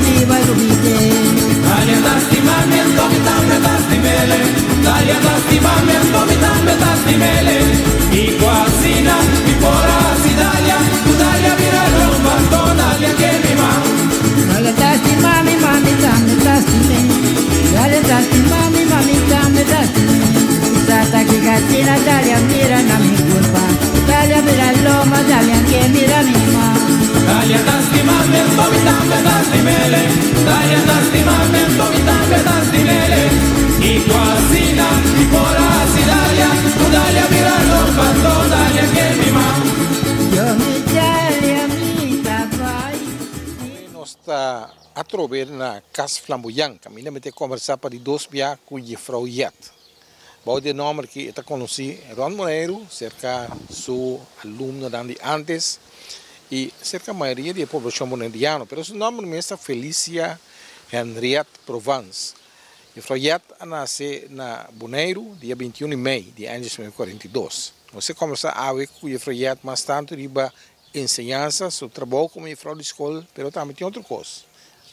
mi bai lubid'é. Dalia ta stima mi anto mi tambe ta stim'ele Dalia ta stima mi anto mi tambe ta stim'ele Kiko asina mi por a hasi Dalia Ku Dalia bira lomba anto Dalia ke mi man. Dalia ta stima mi ma mi tambe ta stim'é Dalia ta stima mi ma mi tambe ta stim'é Tata ki katina Dalia mira na mi kurpa Dalia bira lomba Dalia ke mira mi man. Dalia ta stima mi anto mi tambe ta stim'ele Dalia ta stima mi anto mi tambe ta stim'ele Kiko asina mi por a hasi Dalia Ku Dalia bira lomba anto Dalia ke mi man. Yo mi Dalia mi ta bai. Awe nos ta atrobe na Cas Flamboyan caminda mi ta conversa pa di dos bia cu Jefrouw Jet. Bou di e nòmber ki e ta konosí rònt Boneiru serka su alumnonan di ántes i serka mayoria di e poblashon boneriano. Pero su nòmber mes ta Felicia Henriette Provence. Jufrou Jet a nase na Boneiru dia bintiun di mei di aña diesnuebe kuarenta i dos. Nos a kòmbersá awe ku Jufrou Jet mas tantu riba enseñansa, su trabou komo jufrou di skol, pero tambe tin otro kos.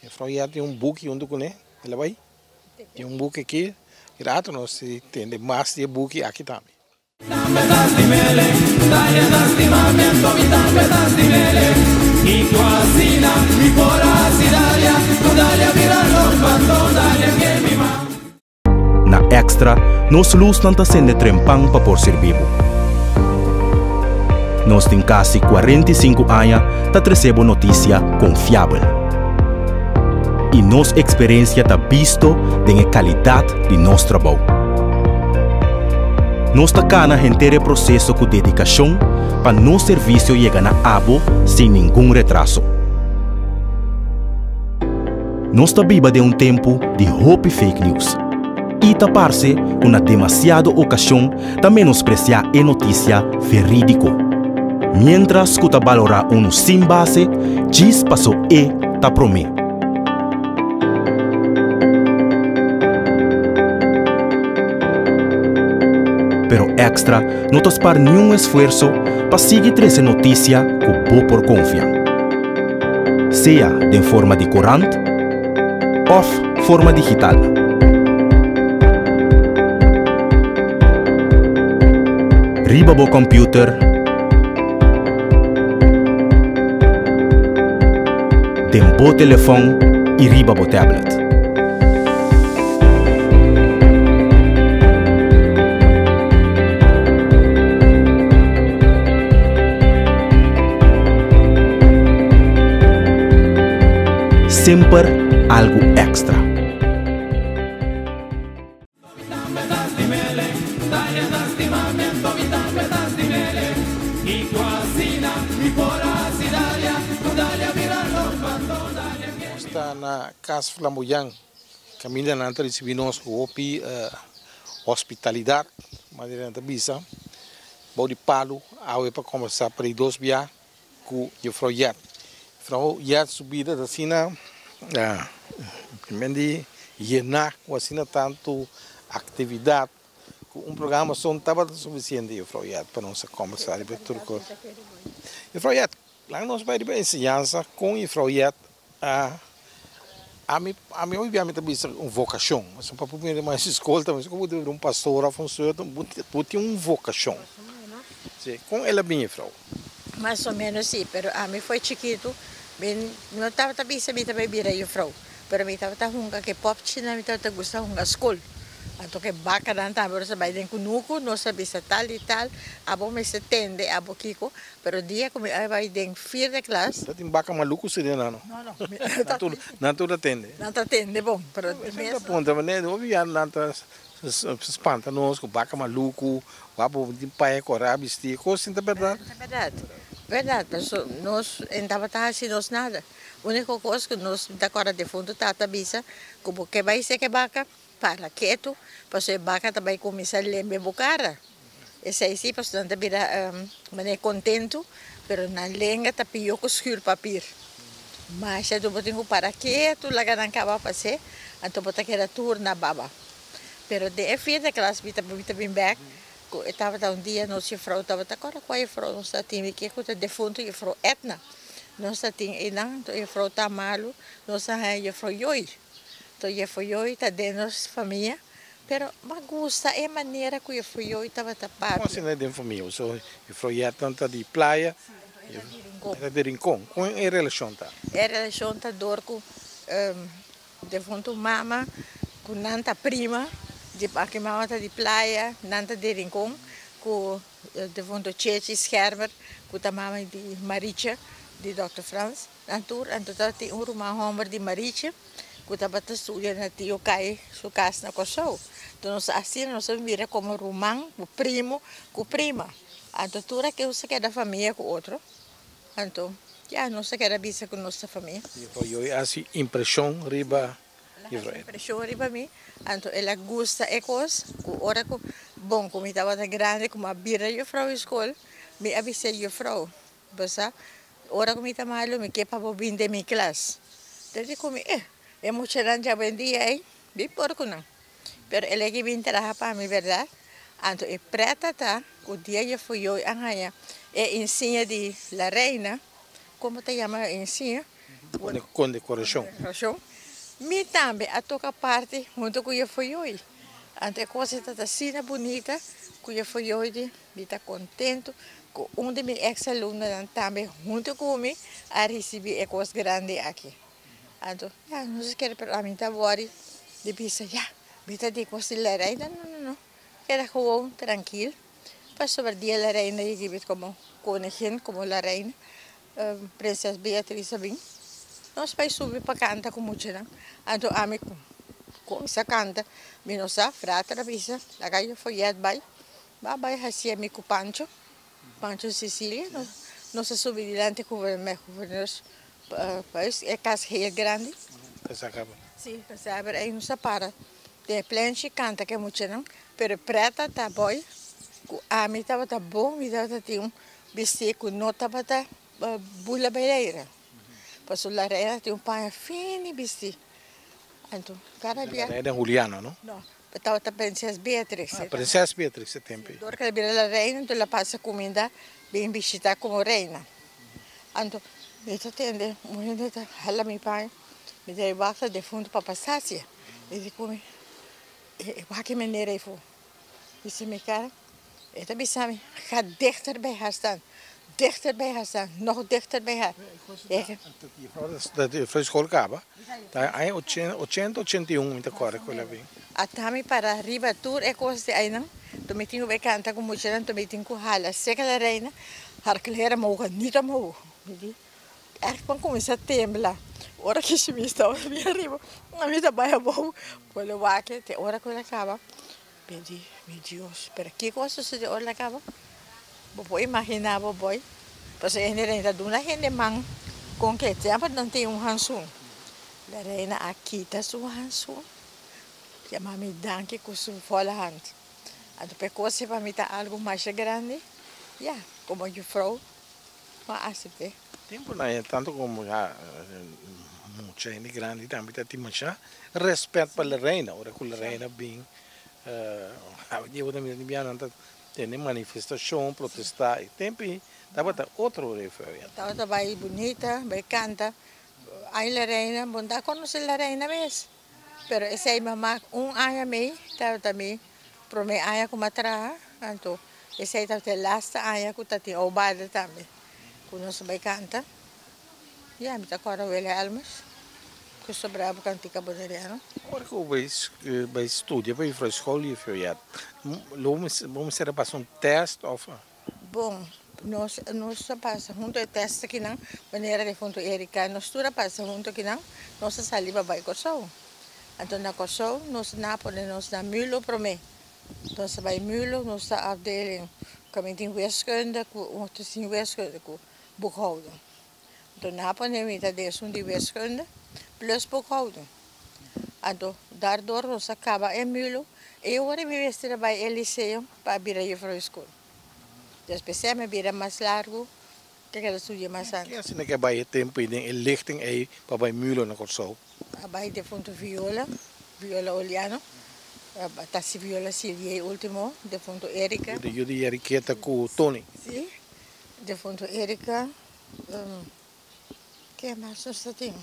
Jufrou Jet tin un buki huntu kuné, el a bai. Tin un buki aki i rato nos si tende mas di e buki aki tambe. Na Extra, nos lusnan ta sende trempan pa por sirbi bo. Nos tin kasi 45 aña ta trese bo notisia konfiabel. I nos eksperensia ta bisto den e kalidat di nos trabou. Nos ta kana henter e proseso ku dedikashon pa nos servisio yega na abo sin ningun retraso. Nos ta biba den un tempu di hopi fake news i ta parse ku na demasiado okashon ta menospresiá e notisia verídiko, miéntras ku ta balorá unu sin base djis paso e ta promé. Pero Extra no ta spar niun esfuerso pa sigui trese notisia ku bo por konfia, sea den forma di korant òf forma digital. Riba bo kòmpiuter, den bo telefòn i riba bo tablet. Semper algu èkstra. Nos ta na Cas Flamboyan, caminda nan ta ricibi nos cu hopi hospitalidad, manera nan ta bisa, bou di palu awe pa combersa pa di dos bia. Ku Jufrou Jet. Jufrou Jet su bida ta asina men di yená ku asina tantu aktividat ku un programa so no tabata sufisiente Jufrou Jet pa nos a kombersá riba tur kos. Jufrou Jet, laga nos bai riba enseñansa kon Jufrou Jet a ami ami hopi bia mi ta bisa un vokashon pasobra pa por mira skol ta mester ku un pastor òf un sùster bo tin un vokashon. Si, kon el a bin Jufrou? Mas o menos si, pero ami foi chikitu, mi no tabata bisa mi ta bai bira jufrou, pero mi tabata hunga ke popchinan, mi tabata gusta hunga skol. Anto ke bakanan tambe nos a bai den kunuku, nos a bisa tal i tal, abo mester tende, abo kiko, pero dia ku mi a bai den vierde klas. Ta tin baka maluku si den nan no? No, no. Nan tur ta tende? Nan ta tende bon, pero mes. Mi ta puntra, hopi bia nan ta Spanta nos ku baka maluku, wak bo tin paña kòrá bistí, kos sin ta bèrdat? Ta bèrdat, bèrdat, paso nos en tabata hasi nos nada. Úniko kos ku nos ta kòrda defuntu tata bisa ku bo ke bai seka e baka, para ketu, paso e baka ta bai kuminsá lembe bo kara. Esei sí, paso nan ta bira manera kontentu, pero nan lenga ta pió ku schuurpapier. Masha bo tin ku para ketu laga nan kaba pas'é, anto bo ta keda tur na baba. Pero den e vierde klas mi ta mi ta bin bek ku e tabata un dia nos jefrou tabata kòrda kua jefrou nos ta tin mi ke ku ta defuntu jefrou Edna. Nos ta tin einan, anto juffrouw ta malu, nos a haña juffrouw Joy. Anto juffrouw Joy ta den nos famia, pero m'a gusta e manera ku juffrouw Joy tabata Kon papia. asina den famia? So juffrouw Yetnan ta di Playa, Sí, anto e ta di Rincon. E ta di Rincon. Kon e relashon ta? E relashon ta dor ku defuntu mama ku nan ta prima, di aki mama ta di Playa, nan ta di Rincon, ku Defunto Chechi Schermer ku ta mama di Marietje di Dòkter Frans. Nan tur anto tabatin un ruman hòmber di Marietje ku tabata studia na Tio Kai su kas na Kòrsou. Anto nos asina nos a mira komo ruman ku primo ku prima. Anto tur a ke sa keda famia ku otro. Anto ya nos a keda bisa ku nos ta famia. Yo a hasi impreshon riba El a hasi impreshon riba mi, anto el a gusta e kos ku ora ku bon ku mi tabata grandi ku mi a bira yufrou di skol, mi a bisa e yufrou, bo sa, ora ku mi ta malu mi ke pa bo bin den mi klas. Ta di ku mi, eh, e muchanan djawendia ei, bin por ku nan. Pero el a ke bin traha pa mi, bèrdat? Anto e prèt ta ku dia yufrou Joy a haña e insiña di la reina, komo ta yama e insiña? Kondekorashon. Mi tambe a toka parti huntu ku Yefoyoi. Anto e kos ei ta asina bunita ku Yefoyoi di mi ta kontentu ku un di mi eks alumnonan tambe huntu ku mi a risibí e kos grandi aki. Anto ya nos a kere pero ami ta wòri di bisa ya mi ta di kos di la reina no no no keda gewoon trankil pasobra dia la reina yega bit komo koningin komo la reina. Prinses Beatriz a bin. Nos bai subi pa kanta ku muchanan. Anto ami kuminsá kanta. Mi no sa, frater a bisa, laga yo foyet bai. Ba bai hasié mi ku Pancho, Pancho Cecilia. Nos a subi dilanti gouverneurs huis, e kas heel grandi. Sí, saber ei nos a para den e plenchi kanta ku e muchanan. Pero preta ta boy ku ami tabata bon, mi tabata tin un Bisti ku no tabata bula bay reira. Pasobra la reina tin un paña fini bisti. Anto kada bia. La reina Juliana, no? No, tabata Prinses Beatrix. Ah, Prinses Beatrix e tempu ei. Dor ku el a bira la reina, anto el a pasa kuminda bin bishita komo reina. Anto mi ta tende un hende ta hala mi paña, mi ta wak ta defuntu papa Sasia. Mi di ku mi, e wak e manera ei fu. Dice mi cara, e ta bisa mi, ga dichter bij haar staan, dichter bij haar staan, nog dichter bij haar. Dat school kaba, ta aña ochenta, 81 mi ta kòrda ku el a bin. Ata mi para riba tur e kos di einan, tur mi tin ku bai kanta ku muchanan, tur mi tin ku hala seka la reina, haar kleren mogen niet omhoog. Mi di, Echt pa cuminsa tembla ora ki mi staba bien ariba mi ta bay abou por lo wak te ora cu el a caba mi di mi Dios pero kico a sucede ora el a caba bo por imagina bo boy pasobra e hende ta duna hende man con ke semper nan tin un hansun la reina a kita su hansun yama mi danki cu su volle hand anto pa e cos pa mi ta algo masha grandi ya como juffrouw. Ma asept'é. Tempunan e tantu komo ya mucha hende grandi tambe ta tin masha rèspèt pa la reina. Ora ku la reina bin awe bo ta mira di biaha nan ta tene manifestashon, protestá. E tempu ei tabata otro referente. Tabata bai bunita, bai kanta, Ay la reina, bo no ta konosé la reina mes. Pero esei mama un aña mei tabata mi prome aña ku mi a traha, anto esei tabata e laste aña ku ta tin Obada tambe ku nos a bai kanta. Ya mi ta kòrda Wilhelmus ku sobraba kantika boneriano. Ora ku bo bai studia pa juffrouw school juffrouw Jet, lo bo mester a pasa un tèst òf? Bon, nos nos a pasa hunto e tèst akinan, manera defuntu Erika, nos tur a pasa hunto akinan, nos a sali pa bai Kòrsou. Anto na Kòrsou nos na pone nos na Mulo promé. Nos a bai Mulo, nos ta afdeling kaminda tin wiskunde ku otro sin wiskunde ku boekhouding. Anto na pone mi ta den esun di wiskunde plus boekhouding. Anto daardoor nos a kaba e Mulo i ora mi mester a bai e liceo pa bira juffrouw school. Despues e mi bira mas largu ke keda studia mas anto. Ken asina ke a bai e tempu ei den e lichting ei pa bai Mulo na Kòrsou? A bai defuntu Viola, Viola Oliano, Tasi Viola Silvia e ultimo, defuntu Erika. Yu di Eriqueta ku Tony. Si, defuntu Erika. Ke mas nos ta tin?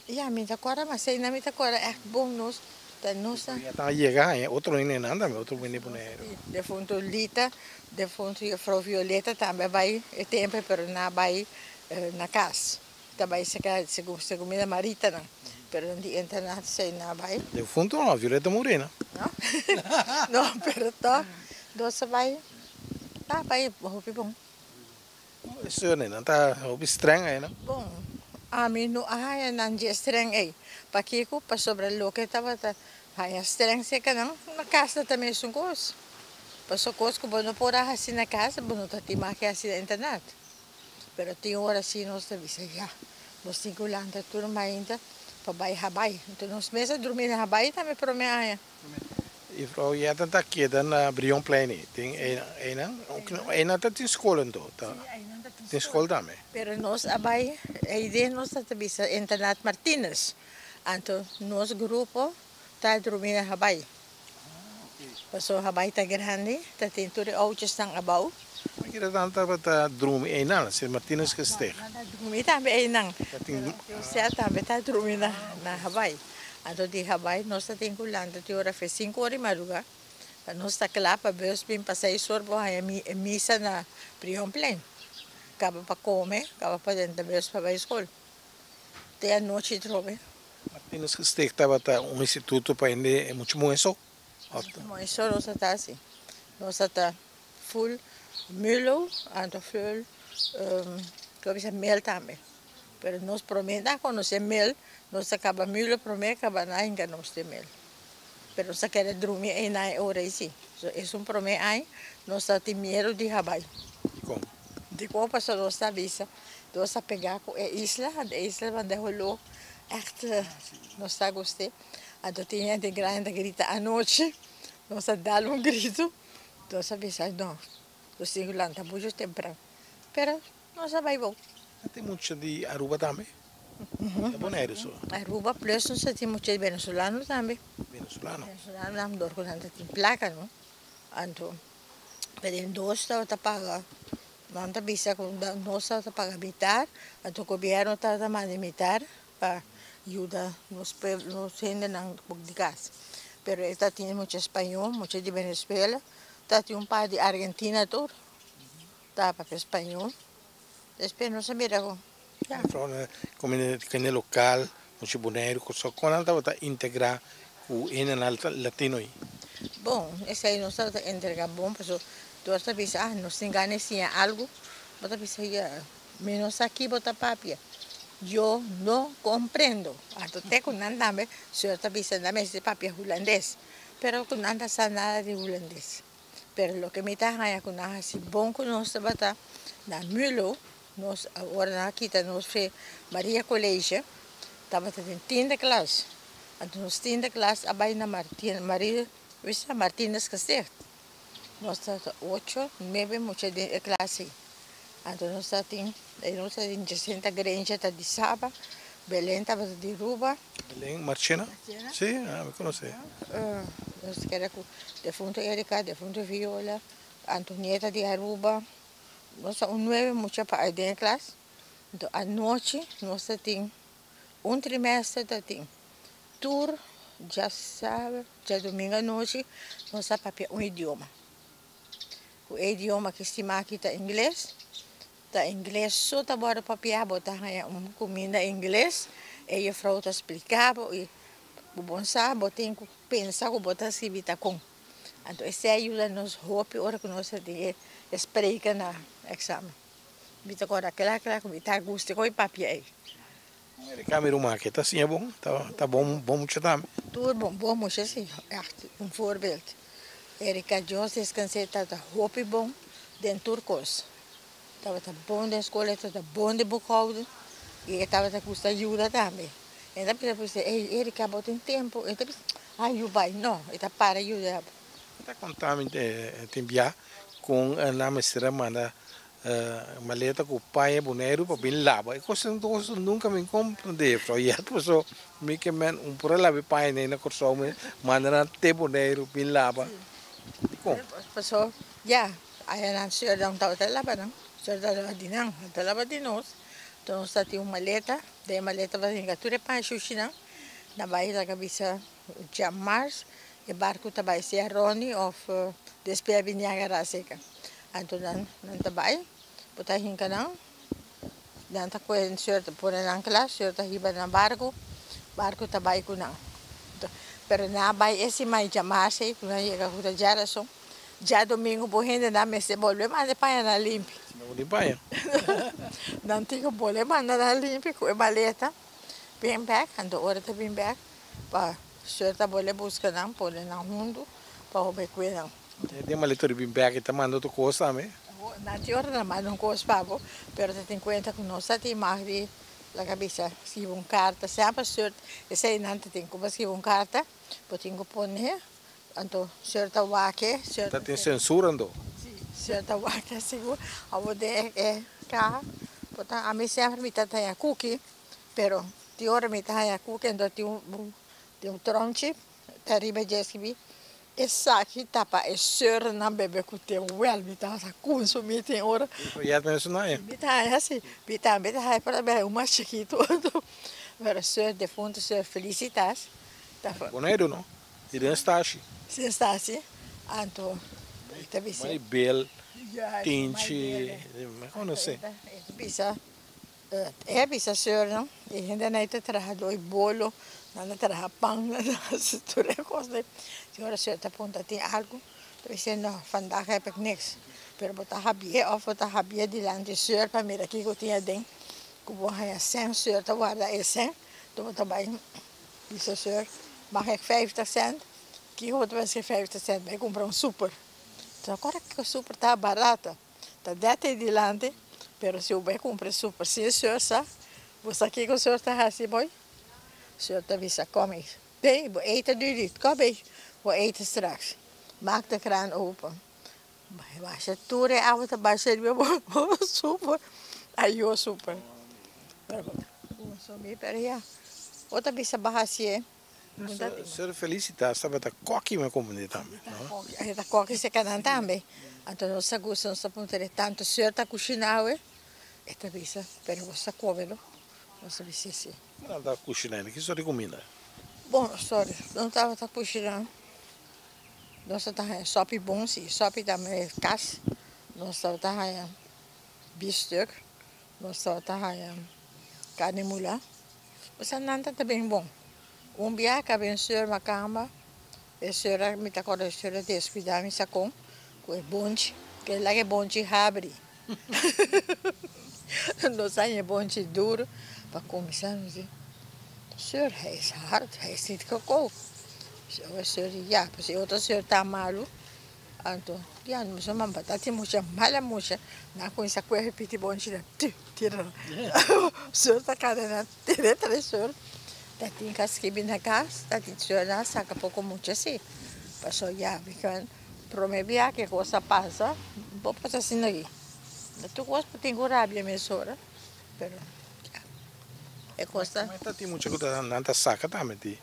Ya, mi ta kòrda mas esei mi ta kòrda ègt bon nos ta nos ta. Ya ta yega haña otro hendenan tambe, otro hende Boneiru. Defuntu Lita, defuntu juffrouw Violeta tambe a bai e tempu pero nan a bai na kas. Ta bai seka segun segun mi na Maritanan pero nan di internat esei nan a bai. Defuntu no, Violeta muri no. No? No, pero tòg nos a bai, a bai hopi bon. Esei nan ta hopi streng ei no? Bon, ami no a haña nan dje streng ei. Pakiko? Pasobra loke tabata haña streng serka nan, na kas ta mesun kos. Pasobra kos ku bo no por a hasi na kas, bo no ta tin mag hasi na internat. Pero tin ora si nos ta bisa, ya, nos tin ku lanta tur mainta pa bai Habai. Enton nos mes a drumi na Habai tambe prome aña. Juffrouw Jetta ta keda na Brionplein ei. Tin einan, einan ta tin skol anto? Sí, einan ta tin skol. Tin skol tambe. Pero nos a bai, ei den nos ta bisa Internat Martinus. Anto nos grupo ta drumi na Habai. Pasobra Habai ta grandi, ta tin tur e oudjesnan abou. Mi kere nan tabata drumi einan, Sint Martinus Gesticht. Nan ta drumi tambe einan. Pero José tambe ta drumi na Habai. Anto di Habai nos ta tin ku lanta tin ora fe sinku ora di madruga pa nos ta kla pa bus bin pa seis or bo haña e misa na Brionplein. Kaba pa kome, kaba pa drenta bus pa bai skol. Te anochi trobe. Martinus Gesticht tabata un instituto pa hende muchu muhé so? Muchu muhé so nos ta ta hasi. Nos ta ta full mulo anto full ku a bisa mel tambe. Pero nos prome ta conoce mel, nos ta caba mulo prome caba na hinca nos den mel. Pero nos ta keda drumi eynan e ora ey si. So esun prome aña nos ta tin miedo di Habai. Dicon? Dicon pasobra nos ta bisa nos ta pega cu e isla, e isla manda holo echt nos ta guste. Anto tin hende grandi ta grita anochi, nos ta dal un grito, nos a bisa no, nos tin cu lanta mucho tempran. Pero Nos a bai bo. A tin mucha di Aruba tambe? Ta Boneiru so. Aruba plus nos a tin mucha di Venezolano tambe. Venezolano? Venezolano nan dor ku nan ta tin plaka no. Anto den dos tabata paga nan ta bisa ku nos tabata paga mitar anto gobierno tabata manda mitar pa yuda nos pueblo nos hendenan di kas. Pero e ta tin mucha spañol mucha di Venezuela ta tin un par di Argentina tur. Ta papia spañol. Despues nos a mira ku ya. Kende lokal, mucha Boneiru, Kòrsou, kon nan tabata integrá ku hendenan latino ei? Bon, esei nos tabata integrá bon pasobra tur ta bisa, ah, nos tin gana di siña algu. Bo ta bisa, ya, mi no sa ki bo ta papia. Yo no komprendo. Anto te ku nan tambe, señor ta bisa nan mester papia hulandes. Pero ku nan ta sa nada di hulandes. Pero loke mi ta haña ku nan hasi bon ku nos tabata na Mulo, nos ora nan a kita nos fe Maria College tabata den tiende klas. Anto nos tiende klas a bai na Martin Maria wisa Martinus Gesticht. Nos tabata ocho, nuebe mucha den e klas ei. Anto nos tabatin nos tabatin Jacinta Granger ta di Saba, Belen tabata di Ruba. Belen Marchena? Si, mi konosé. Nos keda ku defunto Erika, defunto Viola, Antonieta di Aruba. Nos ta un nuebe mucha pa ai den e klas. Anto anochi nos ta tin un trimester ta tin tur djasaber, djadumingu anochi nos ta papia un idioma. Ku e idioma ki stima aki ta ingles, ta ingles so ta wòrdu papiá, bo ta haña un kuminda ingles, e jufrou ta spliká bo i bo bon sa bo tin ku pensa ku bo ta skibi ta kon. Anto esei a yuda nos hopi ora ku nos a tin e spreken na eksamen. Mi ta kòrda kla kla ku mi ta gusta koe papia ei. Erika mi ruman aki ta siña bon, ta bon bon mucha tambe. Tur bon, bon mucha si, echt un voorbeeld. Erika Dios descans'é tabata hopi bon den tur cos. Tabata bon den school, e tabata bon den boekhouden y e tabata gusta yuda tambe. E ta bisa bisa, ey Erika bo tin tempo? E ta bisa, ay yu bay, no, e ta para yuda bo. E ta conta mi tin bia con nan mester a manda Maleta ku paña Boneiru pa bin laba e kos dos nunka mi komprende Froyet paso mi ke men un por a laba e paña nei na Kòrsou mi manda nan te Boneiru bin laba dikon? Paso ya aya nan señor nan tabata laba nan señor ta laba di nan nan ta laba di nos. Anto nos ta tin un maleta, den e maleta bo ta hinka tur e pan shushinan, nan bai laga bisa djamars e barku ta bai sea Roni of despues a bini agará seka. Anto nan nan ta bai, bo ta hinka nan, nan ta kohe suer ta pone nan kla, suer ta hiba nan barku, barku ta bai ku nan. Pero nan a bai e siman djamars ei ku nan yega ku ta djarason. Djadomingo bo hendenan mester bolbe manda e pañanan limpi. Si no bo tin paña. Nan tin ku bolbe manda nan limpi ku e maleta bin bek. Anto ora ta bin bek pa suer ta bolbe buska nan pone nan huntu pa hopi kue nan. Den maleta ora bin bek e ta manda otro kos tambe? Nan tin ora nan manda un kos pa bo pero ta tin kuenta ku nos ta tin mag di laga bisa skibi un karta. Semper suer esei nan ta tin ku bo skibi un karta bo tin ku pone. Anto señor ta wak e. Ta tin censura anto? Si, señor ta wak e sigur. Awor den e caha por ta ami semper mi ta haña kuki, pero tin ora mi ta haña kuki anto tin un tin un tronchi ta riba dje skibi esaki ta pa e señornan bebe ku te wel mi ta kunsumí tin ora. Ya ta mesun haña? Mi ta haña si, mi tambe ta haña pero mi haña un mas chikitu anto. Pero señor defunto señor Felicitas ta. Boneiru no? I den stashi. Den stashi, anto e ta bisa. Maibel, Tinchi, mi konosé. E ta bisa, e a bisa seurnan, e hendenan ei ta traha doi bolo, nan ta traha pan, nan ta hasi tur e kos ei. Tin ora seur ta puntra tin algu, ta bisa no, vandaag heb ik niks. Pero bo ta habié òf bo ta habié dilanti seur pa mira kiko tin aden, ku bo haña sèn, seur ta warda e sèn, anto bo ta bai. Bisa seur, mag ik vijftig cent? Kiko bo ta pensa ku vijftig cent? Bai kumpra un super. Ta kora ku super ta barata, ta dèt ei dilanti, pero si bo bai kumpra e super sin seur sa, bo sa kiko seur ta hasi boy? Seur ta bisa, kom ei, nee, bo eten nu niet, kom ei, bo eten straks. Maak de kraan open. Bai basha tur e awa ta basha riba bo super, ayo super. Pero bo ta consumi pero ya bo ta bisa bo hacié. Ser Felicitas tabata koki mi a comprende tambe no? E ta koki cerca nan tambe. Anto nos ta gusta nos ta puntra e tanto ser ta cushina awe? E ta bisa pero bo sa come no? Nos ta bisa si. Nan ta cushina ki sort di cuminda? Bon sorry no tabata cushina. Nos ta haña sòpi bon si sòpi ta mei kas nos tabata haña bifstuk nos tabata haña karni mulá osea nan ta bien bon un bia ka bin seur makamba e seur a mi ta kòrda e seur a deskuidá mi sakon ku e bonchi ke laga e bonchi habri nos haña e bonchi duru pa kuminsá nos di seur hij is hard hij is niet gekookt. E seur di ya, pues e otro seur ta malu, anto ya nos a mamba ta tin mucha mala mucha, nan a cuminsa cuehe piti bonchi nan tu tira seur ta cada nan tira tra seur ta tin ka skibi na cas ta tin seur nan a saca poco mucha si paso ya prome bia ke cos a pasa bo pasa asina aki tur cos bo tin cu rabia mesora pero. E kos ta. Ta tin mucha ku ta nan ta saka tambe di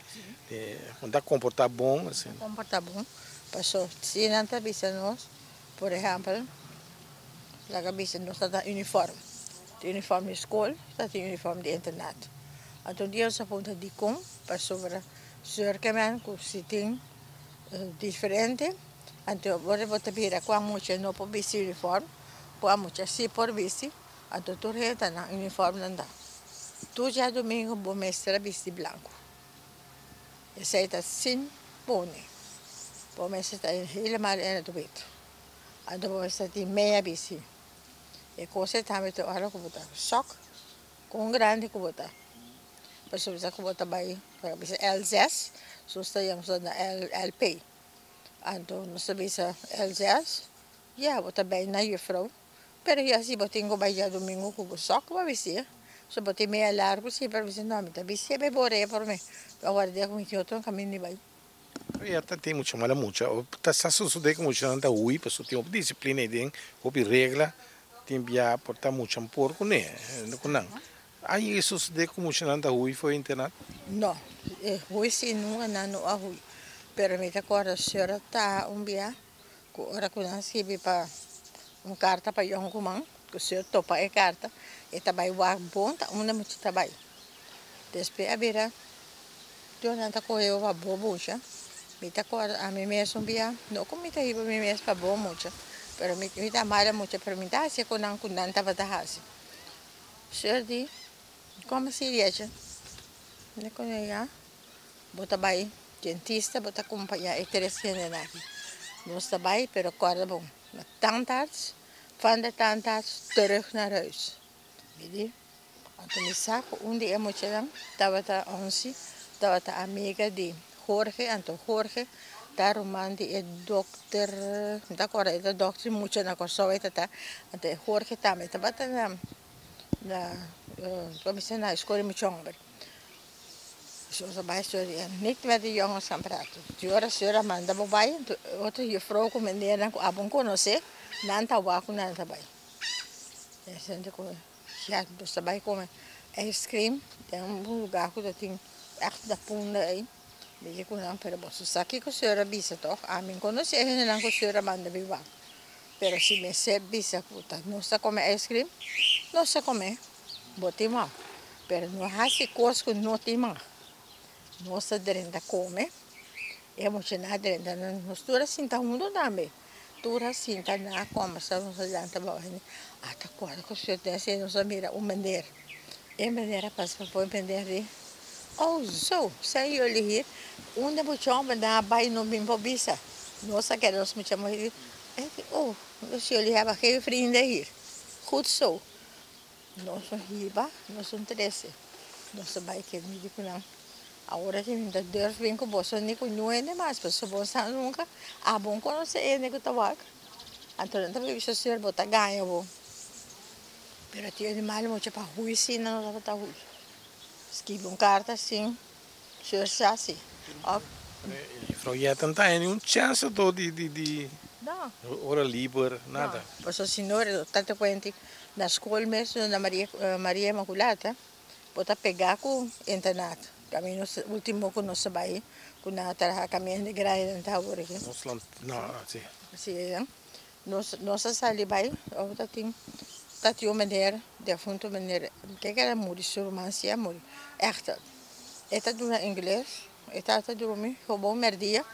ku ta komportá bon asina. Komportá bon paso si nan ta bisa nos por ehèmpel laga bisa nos ta ta uniform tin uniform di skol ta tin uniform di internat anto un dia nos a puntra dikon pasobra sùrkemen ku si tin diferente anto ora bo ta bira kua mucha no por bisti uniform kua mucha si por bisti. Anto tur hende ta nan uniformnan ta. Tur djadumingu bo mester a bisti blanku. Esei ta sin pone. Bo mester ta helemaal in het wit. Anto bo mester tin mea bisti. E kos ei tambe ta ora ku bo ta sok kon grandi ku bo ta. Pasobra sa ku bo ta bai bisa L zes, sus ta yama na LP. Anto nos ta bisa L zes, ya bo ta bai na juffrouw. Pero ya si bo tin ku bai djadumingu ku bo sòk bo bisti, so bo tin mea largu si, pero mi si no, mi ta bisti e bore por mi, pa ward'é ku mi tin otro kaminda di bai. Pero ya ta tin mucha mala mucha, o ta sa sosodé ku muchanan ta hui pasobra tin hopi disiplina ei den, hopi regla, tin bia por ta mucha por kuné, ku nan. A yega sosodé ku muchanan ta hui for internat? No, e hui si nunka nan no a hui, pero mi ta kòrda sera ta un bia. Ku ora ku nan skibi pa un karta pa yònkuman. Ku señor topa e karta, e ta bai wak bon ta unda mucha ta bai. Despues a bira Jonan ta kohe bo pa bo mucha. Mi ta kòrda ami mes un bia, no ku mi ta hiba mi mes pa bo mucha, pero mi mi ta mara mucha, pero mi ta hasi ku nan ku nan tabata hasi. Señor di, Kòm así Rietje? Mi kono ya. Bo ta bai dentista, bo ta kompañá e tres hendenan aki. Nos ta bai, pero kòrda bon, na tandarts, van de tandarts terug naar huis. Mi di, anto mi sa ku un di e muchanan tabata onsi, tabata amiga di Jorge, anto Jorge ta ruman di e dokter, mi ta kòrda e ta dòkter mucha na Kòrsou e ta ta, anto e Jorge tambe tabata na na na skol di mucha hòmber. Zo bai studia niet met de jongens gaan praten. Die ora señora manda bo bai, otro juffrouw ku meneernan ku abo konosé, nan ta wak ku nan ta bai. E senti ku ya nos ta bai kome ice cream den un lugar ku ta tin ègt na punda ei. Mi di ku nan, pero boso sa kiko señora bisa tòg? Ami no konosé e hendenan ku señora manda mi wak. Pero si mester bisa ku ta nos ta kome ice cream, nos ta kome. Bo tin mag, pero no hasi kos ku no tin mag. Nos ta drenta kome, e muchanan a drenta, nos tur a sinta huntu tambe. Tur a sinta nan a kòmbersá, nos a lanta bou hende. Ata kual ku suerte nos a mira un meneer. E meneer a pasa pafó, e meneer di, Oh zo, zijn jullie hier? Unda mucha hòmbernan a bai no bin por bisa. Nos a keda nos mucha muhé di, Oh, dus jullie hebben geen vrienden hier. Goed zo. Nos a hiba, nos un trese. Nos a bai ke mi di ku nan, Awor aki mi ta durf bin ku boso ni ku niun hende mas, pasobra bo no sa nunka abo no konosé hende ku ta wak. Anto nan ta bisa, Señor, bo ta gaña bo. Pero tin animal mucha pa hui si nan no tabata hui. Skibi un karta sin Señor sa si. Òf. Juffrouw Jetta no ta haña niun chèns anto di di ora liber, nada? No, pasobra si no ta te kuenti na skol mes na Maria Maria Inmaculata bo ta pegá ku internat. Kaminda nos ultimo ku nos a bai ku nan a traha kaminda di grandi nan ta awor aki. Nos lan no si. Si nos nos a sali bai ora ta tin ta tin un meneer defunto meneer ke keda muri su ruman si a muri ègt e ta duna ingles e tata drumi gewoon merdia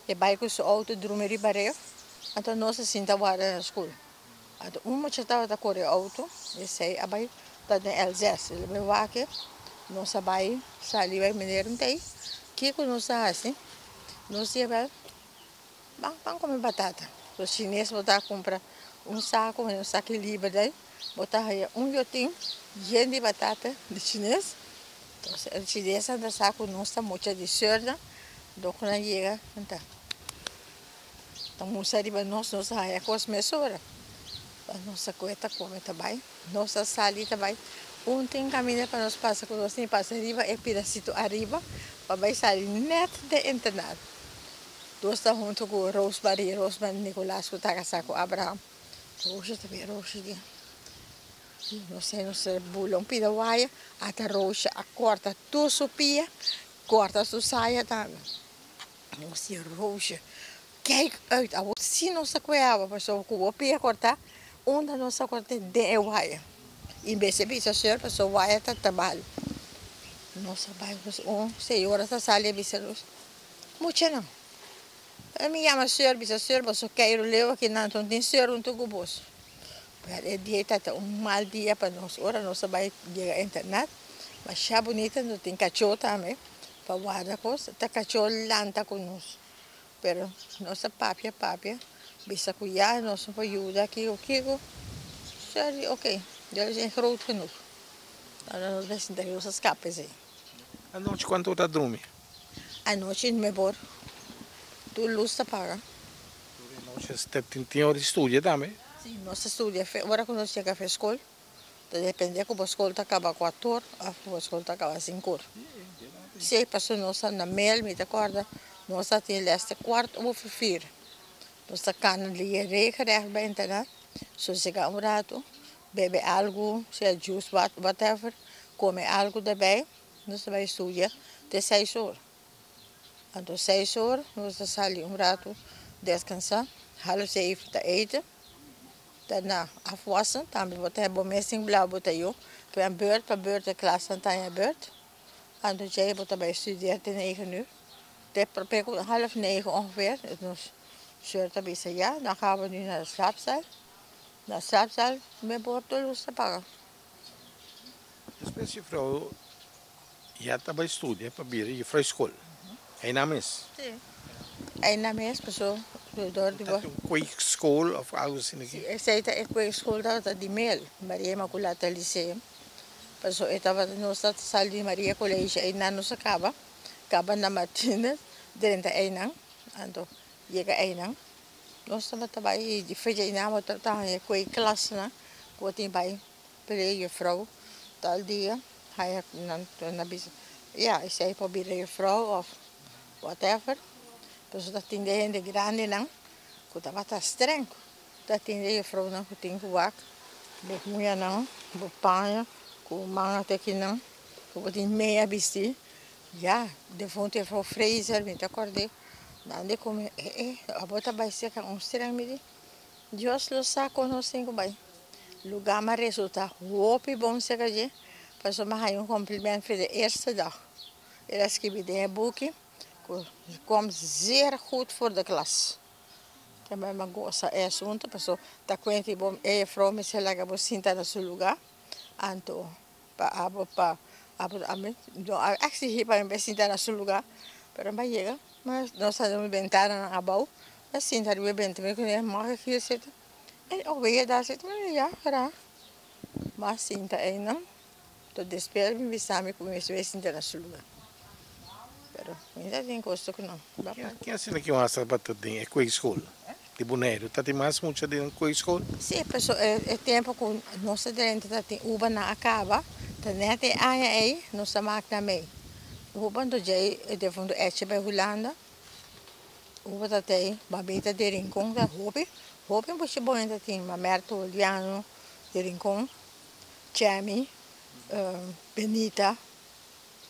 e bai ku su outo drumi riba ref anto nos a sinta warda na skol. Anto un mucha tabata kore outo, esei a bai ta den Elzès. El a bai wak e, nos a bai sali bai meneer un tei. Kiko nos a hasi? Nos di abel, ban ban kome batata. Los chines bo ta kumpra un sako, un saki liber dei, bo ta haya un yotin yen di batata di chines. Entonces e chinesnan ta sa ku nos ta mucha di seurnan, dor ku nan yega nan ta. Ta musa riba nos, nos a haña kos mesora. Pa nos a kohe ta kome ta bai. Nos a sali ta bai. Un tin kaminda pa nos pasa ku nos tin pasa riba e pidasito ariba pa bai sali nèt den internado. Nos ta huntu ku Roosmarie, Roosmarie Nicolaas ku ta kasá ku Abraham. Roosje ta bin, Roosje di no sé, nos a bula un pida waya, ata Roosje a kòrta tur su pia, kòrta su saya tambe. Nos di Roosje, kijk uit, awor si nos ta kue awa, pasobra ku bo pia kortá, unda nos ta kort'é? Den e waya. I mester bisa señor pasobra waya ta tabal. Nos a bai nos un señora ta sali a bisa nos, muchanan, mi yama señor bisa señor boso keiru leu aki nan no tin señor huntu ku boso. Wèl e dia ei tabata un mal dia pa nos, ora nos a bai yega internat, masha bunita, no tin kachó tambe. Pa warda kos ta kachó lanta ku nos pero nos a papia papia bisa ku ya nos no por yuda kiko kiko ser di oke jullie zijn groot genoeg ahora nos bai sinta nos a skapa esei. Anochi kuantu bo ta drumi? Anochi mi por tur lus ta paga. Tur e nochi tin ora di studia tambe? Si nos ta studia ora ku nos yega fe skol. Ta depende ku bo skol ta kaba kuator òf ku bo skol ta kaba sinkor. Sí, pasobra nos ta na mel, mi ta kòrda nos ta tin lès te kuart over vier. Nos ta kana lia regenrecht bai internat, sosegá un ratu, bebe algu, sea juice, whatever, kome algu daarbij, nos ta bai studia te seis or. Anto seis or nos ta sali un ratu deskansá, half zeven ta eten. Daarna afwassen, tambe bo ta bo mes tin blauw bo ta yu. Ku een beurt pa beurt e klasnan ta haña beurt. Anto djei bo ta bai studia te negen uur. Te prope ku half negen ongeveer. Nos soeur ta bisa ya, dan gaan we nu naar de slaapzaal. Na slaapzaal mi por tur lus ta paga. Despues juffrouw ya ta bai studia pa bira juffrouw skol. Einan mes? Si, einan mes paso door di bo. Ta un kweekschool of algo asina aki? Si, esei ta e kweekschool tabata di Mel, Maria Immaculata Lyceum. Paso e tabata nos ta sali di Maria College einan nos a kaba, kaba na Martinez drenta einan, anto yega einan. Nos tabata bai di fecha i nan bo tabata haña ku e klasnan ku bo tin bai pelea jufrou tal dia haña nan nan a bisa ya esei por bira jufrou of whatever pasobra ta tin de hende grandinan ku tabata streng ta tin de jufrounan ku tin ku wak bo huñanan bo paña ku manga te kinan ku bo tin mea bisti ya defuntu jufrou Fraser mi ta kòrd'é. Nan di ku mi, E e, abo ta bai serka un streng? Mi di, Dios lo sa kon nos tin ku bai. Lugá m'a resultá hopi bon serka dje, pasobra m'a haña un kompliment for de eerste dag. El a skibi den e buki ku komt zeer goed voor de klas. Tambe m'a gosa e asuntu, pasobra ta kuenta di bo e jefrou mester laga bo sinta na su lugá, anto Pa abo pa abo ami no a exigi pa mi bai sinta na su luga pero mi a yega nos ta den bentananan abou mi a sinta riba e bentana mi kende mag ik hier zitten en ook ben je daar zitten mi di ja graag mi a sinta einan tot despues mi bisa mi ku mi mester bai sinta na su luga pero mi ta tin kosto ku nan. Ke asina ki wak sa bata den e kweekschool di Boneiru? Ta tin mas mucha den kweekschool? Sí, paso e tempo ku nos ta drenta ta tin ubanan a kaba, ta nèt e aña ei nos a mak nan mei. Uba anto djei e defuntu eche bai Hulanda, uba ta tei, Babita di Rincon ta hopi, hopi mucha bon ta tin, Mamerto Juliano di Rincon, Chemi, Benita,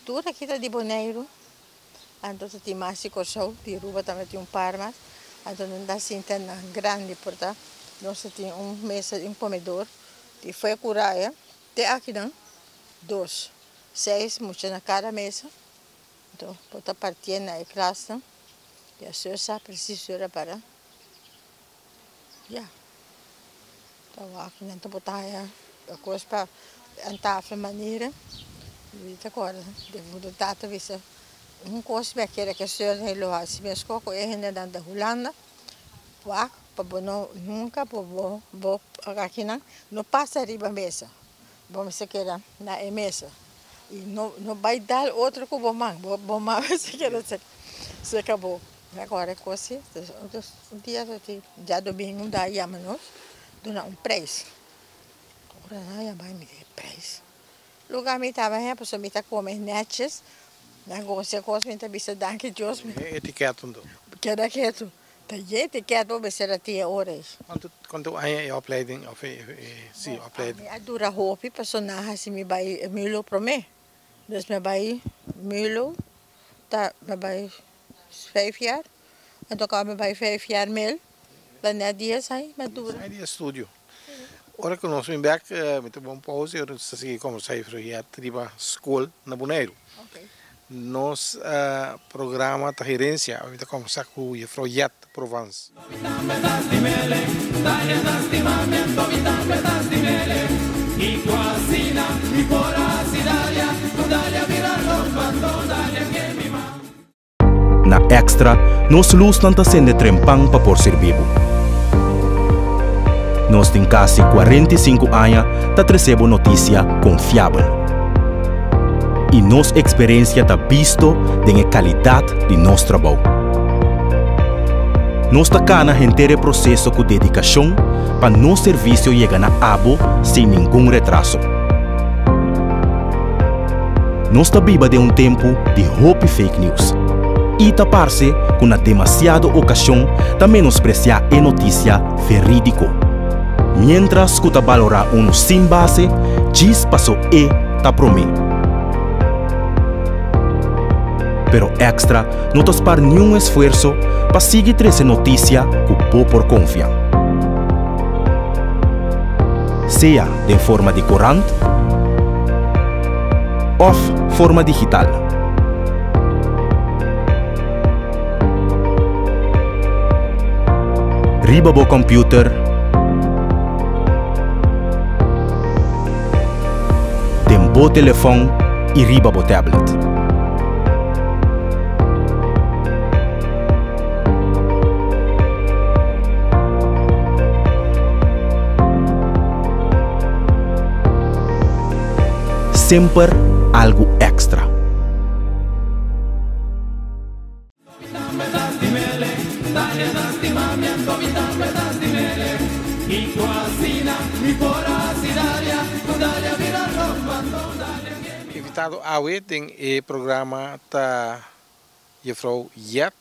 tur aki ta di Boneiru. Anto ta tin mas di Kòrsou, di Aruba tambe tin un par mas. Anto nan ta sinta nan grandi por ta. Nos ta tin un mesa di un komedor di fue ku raya te akinan dos, seis mucha na kada mesa. Anto por ta partié na e klasnan. Ya su sa presis ora para. Ya. Ta wak nan ta bota haya kos pa an tafel manera. Mi ta kòrda defuntu tata bisa un kos mi a kere ke seur lo hasi meskos ku e hendenan di Hulanda. Wak pa bo no nunka bo bo bo akinan no pasa riba mesa. Bo mester keda na e mesa i no no bai dal otro ku bo man. Bo bo man mester keda serka bo. Mi a kòrda e kos si. Un dia ta tin djadomingu un da yama nos duna un preis. Ora nan a yama mi di preis. Luga mi taba hei pasobra mi ta kome nètjes. Mi a gosa e kos mi ta bisa danki Dios. E etiket anto? Keda ketu. Ta dje etiket bo mester a tin e ora ei. Kuantu kuantu aña e opleiding of e si opleiding? Mi a dura hopi pasobra nan a hasi mi bai Mulo promé. Dus mi a bai Mulo ta mi a bai vijf jaar. Anto kaba mi bai vijf jaar mel ta net dies aña mi a dura. Dies aña di estudio. Ora ku nos bin bek mi ta bon pausa i ora nos ta sigui kombersá i yet riba skol na Boneiru. Nos programa ta Herencia, mi ta kombersá ku Jefrou Yet Provence. Na Extra, nos lusnan ta sende trempan pa por sirbi bo. Nos tin kasi 45 aña ta trese bo notisia konfiabel. I nos eksperensia ta bisto den e kalidat di nos trabou. Nos ta kana henter e proseso ku dedikashon pa nos servisio yega na abo sin ningun retraso. Nos ta biba den un tempu di hopi fake news. I ta parse ku na demasiado okashon ta menospresiá e notisia verídiko. Miéntras ku ta balorá unu sin base djis paso e ta promé. Pero Extra no ta spar niun esfuerso pa sigui trese notisia ku bo por konfia. Sea den forma di korant òf forma digital. Riba bo kòmpiuter, den bo telefòn i riba bo tablet. Semper algu èkstra. Invitado awe den e programa ta Juffrouw Jet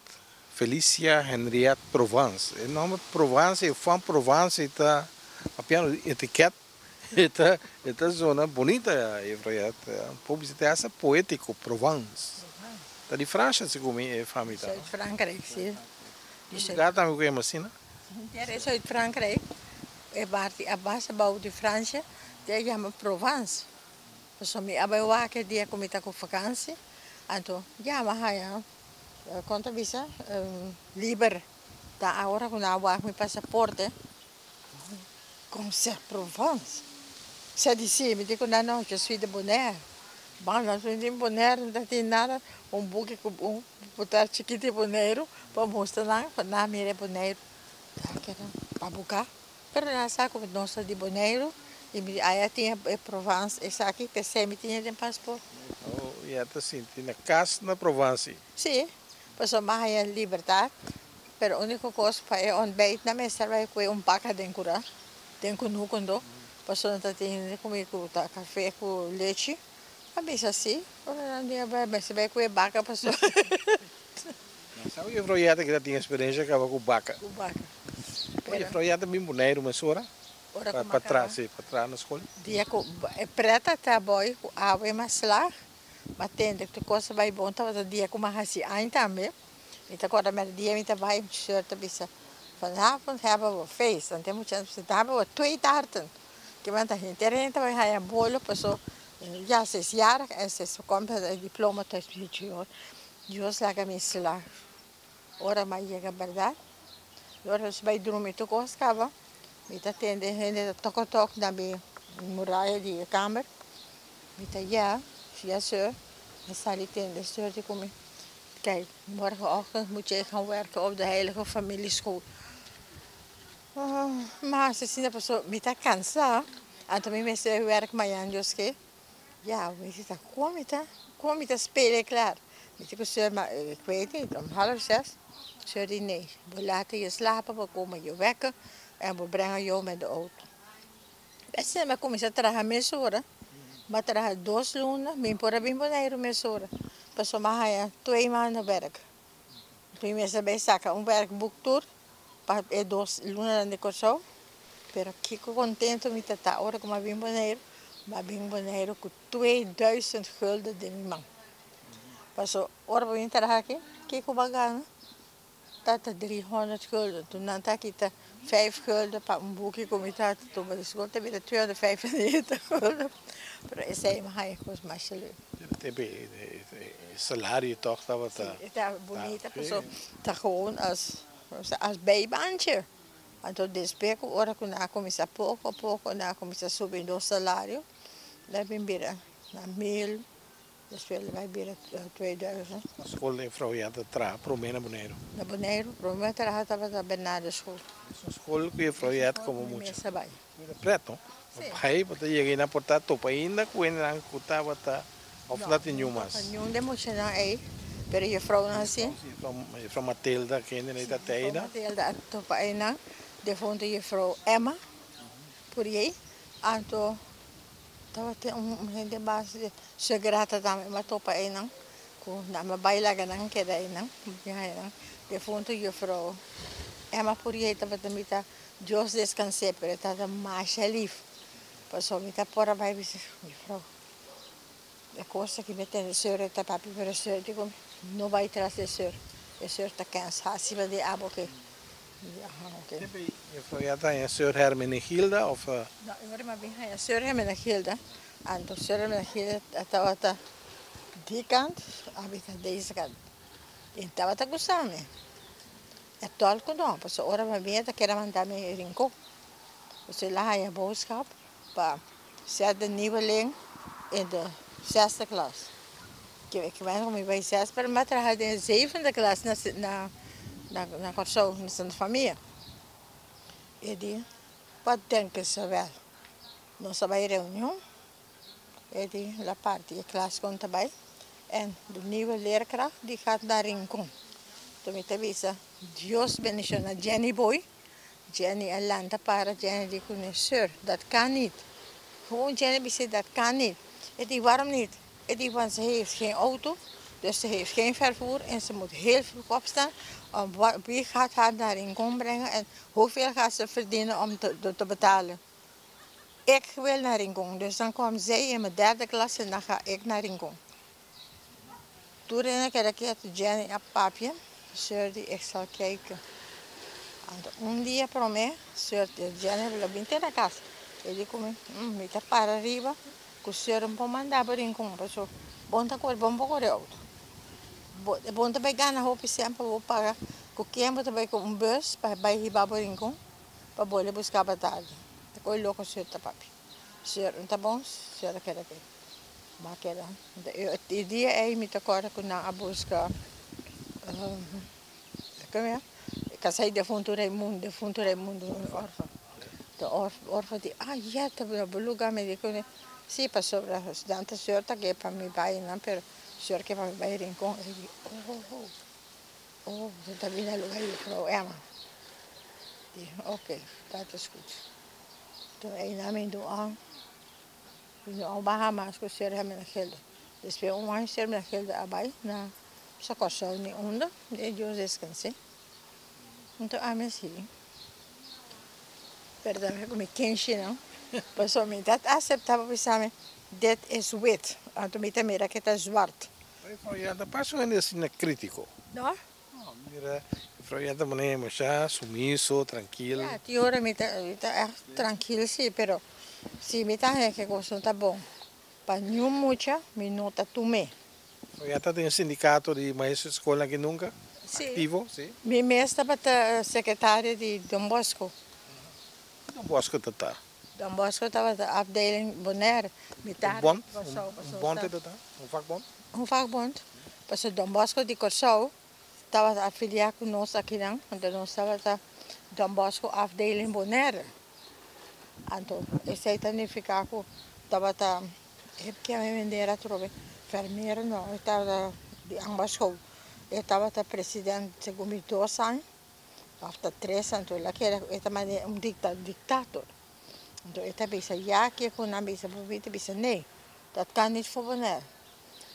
Felicia Henriette Provence. E nomber Provence, e van Provence ta papiando di etiket, e ta e ta zona bunita Juffrouw Jet. Un poco bisa ta hasta poetico, Provence. Ta di Francia segun mi e fami ta. Zuid Frankrijk, si. Lugar tambe cu yama asina? Henter e Zuid Frankrijk, e parti a base bou di Francia, ta yama Provence. Pasobra mi a bai wak e dia ku mi ta ku vakansi, anto ya mi a haña, kon ta bisa, liber. Ta awor ku nan a wak mi pasaporte, kon ser Provence? Sa di si, mi di ku nan, no, je suis de Bonaire. Bon, nos no tin Bonaire, no tin nada, un buki ku un putar chikito di Boneiru pa mustra nan, pa nan mira e Boneiru. Ta keda pa buka. Pero nan sa ku nos ta di Boneiru i mi aya tin e Provence esaki p'esei mi tin e den paspoort. Oh, ya ta sinti na kas na Provence. Sí, pasobra mi a haña libertat, pero úniko kos pa e ontbijt nan mester bai kue un baka den kura, den kunuku ndo, pasobra nan ta tin hende ku mi ku ta kafé ku lechi. A bisa sí, ora nan di a bai mester bai kue baka pasobra. Nan sa ku juffrouw Yeta kita tin eksperensia kaba ku baka. Ku baka. Pero juffrouw Yeta bin Boneiru mesora Ora ku pa tra, si, pa traha na skol. Dia ku e preta ta boi ku awe mas lag, ma tende ku tur kos a bai bon tabata dia ku mi a hasi aña tambe. Mi ta kòrda mera dia mi ta bai, mi shùr ta bisa, Vanavond hebben we feest. Anto e muchanan ta bisa, dan hebben we twee taarten. Kiman ta henter hende ta bai haña bolo paso ya ze is jarig en ze komt met e diploma thuis. Mi di, Dios laga mi slaag. Ora mi a yega bèrdat, ora nos bai drumi tur kos kaba, mi ta tende hende ta tok tok na mi muraya di e kamer. Mi ta ya, ya seur, mi sali tende seur di ku mi, kijk, morgenochtend moet jij gaan werken op de Heilige Familieschool. Ma asina pasobra mi ta kansa, anto mi mester wèrk mañan Dios ke. Ya, mi di ta kon mi ta, kon mi ta spera e klar? Mi di ku seur, ma ik weet niet, om half zes. Seur di nee, we laten je slapen, we komen je wekken en we brengen jou met de auto. Asina mi a kuminsá traha mesora, mi a traha dos luna, mi por a bin Boneiru mesora, pasobra mi a haña twee maanden werk. Mi mester bai saka un werkboek tur pa e dos lunanan di Kòrsou, pero kiko kontento mi ta ta ora ku mi a bin Boneiru, mi a bin Boneiru ku tweeduizend gulden den mi man. Paso ora bo bin traha aki, kiko bo a gana? Ta ta driehonderd gulden, tur nan ta kita vijf gulden pa un buki ku mi ta tuma di skol ta bira tweehonderdvijfennegentig gulden, pero esei mi haña kos masha leuk. E salario toch tabata. Si, e ta bunita paso ta gewoon as as bijbaantje. Anto despues ku ora ku nan a kuminsá poko a poko nan a kuminsá subi nos salario, nan a bin bira na mil, despues a bai bira tweeduizend. Na skol e vrouw ya ta traha promé na Boneiru? Na Boneiru promé traha tabata Bernardo School. Esun skol ku e vrouw ya ta komo mucha? Mester bai. Pret no? Bai bo ta yega einan por ta topa ainda ku hendenan ku tabata òf no tin niun mas? No tin niun den muchanan ei, pero jefrounan si. Jefrou Matilda kende ei ta te aina? Jefrou Matilda a topa einan, defuntu jefrou Emma Puriey, anto tabatin un hende mas segrata tambe mi a topa einan ku nan a bai laga nan keda einan, defuntu jefrou Emma Puriey tabata mita Dios descans'é, pero e tata masha lif, pasobra mi ta por a bai bisa, Juffrouw, e cos aki mi tende seur e ta papia, pero seur di cu mi, no bai tras di e seur, e seur ta cansa, haci pa di abo ke. Mi di, aha, oke. Juffrouw Jetta en Sir Hermenegilda of? No, e ora mi a bin haña Sir Hermenegilda, anto Sir Hermenegilda tabata di kant, ami ta deze kant. E tabata gusta mi. E tòlku no, pasobra ora mi a bin e ta kere manda mi Rincon. Pasobra el a haña boodschap pa zet de nieuweling in de zesde klas. Ik ben mi bai zes, pero mi a traha den e zevende klas na na na Kòrsou, na Santa Famia. E di, Wat denken ze wel? Nos a bai reunion, e di, la parti e klas kon ta bai en de nieuwe leerkracht die gaat naar Rincon. Toen mi ta bisa, Dios bendiciona Jenny Boy. Jenny a lanta para, Jenny di kuné, Sir, dat kan niet. Gewoon Jenny bisa, dat kan niet. E di, waarom niet? E di, want ze heeft geen auto, dus ze heeft geen vervoer en ze moet heel vroeg opstaan. Om, wie gaat haar naar Rincon brengen en hoeveel gaat ze verdienen om te betalen? Ik wil naar Rincon, dus dan kwam zij in mijn derde klas en dan ga ik naar Rincon. Toen ik keer Jenny a papia, Sir di, ik zal kijken. Anto un dia promé, Sir Jenny lo bin te na kas. E di ku mi, mi ta para riba ku Sir no por manda bo Rincon, pasobra bo no ta kore, bo no por kore outo. Bo, bo no ta bai gana hopi sèn pa bo paga ku ken bo ta bai ku un bus pa bai hiba bo Rincon pa bolbe buska bo tardi. Ta koe loko Sir ta papia. Sir, no ta bon? Sir a keda keda. Bo a keda. E dia ei mi ta kòrda ku nan a buska Kasai defuntu Raimundo, defuntu Raimundo, un orfa. De orfa di, ah ya, ta na bo luga. Mi di kuné, si, pasobra nan ta seur ta ke pa mi bai nan, pero seur ke pa mi bai Rincon. E di, oh, oh, oh, ta bini na luga juffrouw Emma. Di, oké, dat is goed. Toen einan mi do an, mi no a baha mas ku seur Hermenegildo. Despues un aña seur Hermenegildo a bai na Kòrsou ni unda, de Dios descans'é. Anto ami si, perdon ku mi kenshi no, pasobra mi ta aseptá pa bisa mi dit is wit, anto mi ta mira ke ta zwart. Juffrouw Jetta, paso hende asina kritiko? No. No, mira, juffrouw Jetta manera masha sumiso, trankil. Ya, tin ora mi ta ègt trankil si, pero si mi ta haña ke kos no ta bon pa niun mucha, mi no ta tum'é. Juffrouw Jetta den sindikato di maestro di skolnan aki nunka? Si. Aktivo, si? Mi mes tabata sekretario di Don Bosco. Don Bosco ta ta? Don Bosco tabata afdeling Bonaire. Mi Un bond? Un bond e ta ta? Un vakbond? Un vakbond. Pasobra Don Bosco di Kòrsou tabata afiliá ku nos akinan, anto nos tabata Don Bosco afdeling Bonaire. Anto esei ta nifiká ku tabata e kier mender atrobe Vermeer no, e tabata di ambas school. E tabata president segun mi dos aña. Of ta tres anto el a keda e ta manera un dicta dictator anto e ta bisa ya ke ku nan bisa bo ta bisa nee dat kan niet voor Bonaire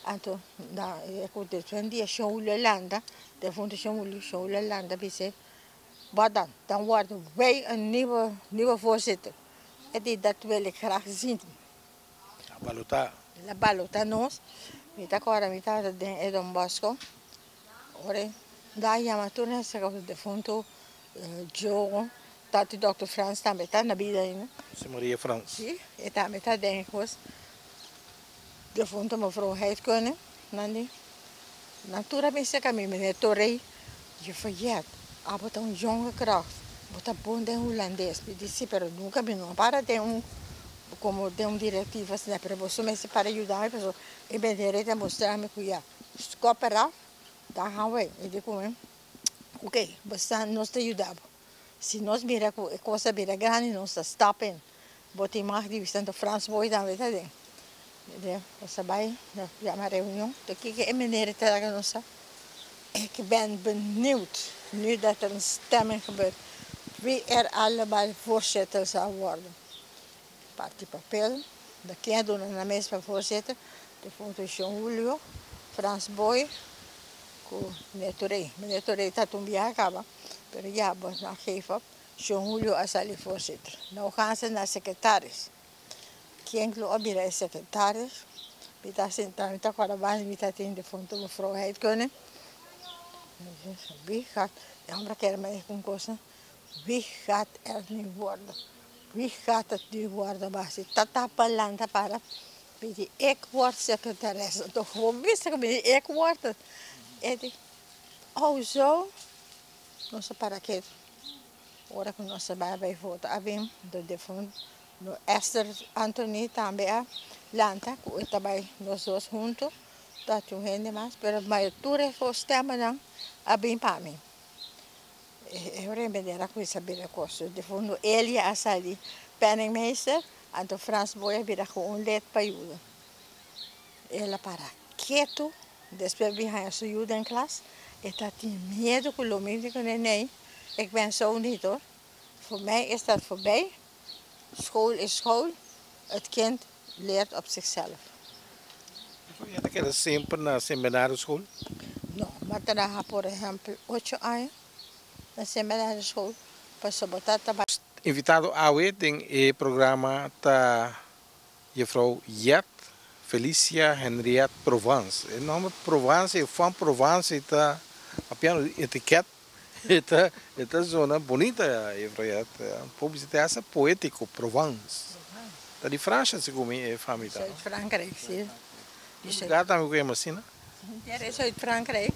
anto na e ku despues un dia shon Julio lanta defunto shon Julio shon Julio lanta bis'e wat dan dan worden wij een nieuwe nieuwe voorzitter e di dat wil ik graag zien. A balotá. El a balotá nos mi ta kòrda mi tabata den e Don Bosco Ora e da yama tur nan saka su defuntu Djogo, tati Dòkter Frans tambe ta na bida ainda. José Maria Frans. Si, e tambe ta den e kos. Defuntu mevrouw Heidkunde, nan di, nan tur a bin seka mi, meneer Torrey, juffrouw Jet, abo ta un jonge kracht, bo ta bon den hulandes. Mi di, si, pero nunka mi no a para den un, komo den un direktiva asina, pero boso mester para yuda mi pasobra e meneer ei ta mustra mi ku ya. Skop eraf, dan gaan wij. E di ku mi, Oké, bo sa nos ta yuda bo. Si nos mira ku e kos a bira grandi nos ta stap in. Bo tin mag di bisa anto Frans Boy tambe ta den. Mi di, nos a bai, nos yama reunion. Ta kiko e meneer ta laga nos sa? Ik ben benieuwd, nu dat er een stemming gebeurt, wie er allemaal voorzitter zal worden. Parti papel, da ken a duna nan mes pa voorzitter, defunto Shon Julio, Frans Boy ku Meneer Toré. Meneer Toré ta un biaha kaba, pero ya bo no a geef op, Shon Julio a sali voorzitter. Nou gaan ze naar secretaris. Ken lo a bira e secretaris? Mi ta sinta, mi ta kòrda banda, mi ta tin defunto mevrouw Heidkunde. Wie gaat? E homber a kere mei ku un kos. Wie gaat er nu worden? Wie gaat het nu worden, Basi? Tata palanta para. Pidi, ik word secretaresse. Toch gewoon wist ik, ik word het. E di, oh zo? Nos a para ketu. Ora ku nos a bai bai vota a bin do defuntu no Esther Anthony tambe a lanta ku e ta bai nos dos huntu ta tin un hende mas pero mayor tur e stemmennan a bin pa mi. E ora e manera ku a bira kos. Defuntu Elia a sali penningmeester anto Frans Boy a bira ku un lid pa yuda. El a para ketu. Despues bin haña su yu den klas, e ta tin miedu ku lo mi di kuné, Nee, ik ben zo niet hoor. Voor mij is dat voorbij. School is school. Het kind leert op zichzelf. E ta keda semper na seminario school? No, m'a traha por ehèmpel 8 aña na seminario school. Pasobra bo tata bai. Invitado awe den e programa ta juffrouw Jet Felicia Henriette Provence. E nòmber Provence, e van Provence ta piano etiket, e ta zona bunita, juffrouw Jet. Publisidat poétiko, Provence. Ta di Fransia, segun e famia. Zuid Frankrijk, si. Lugar tambe ku e asina? Er is uit Frankrijk.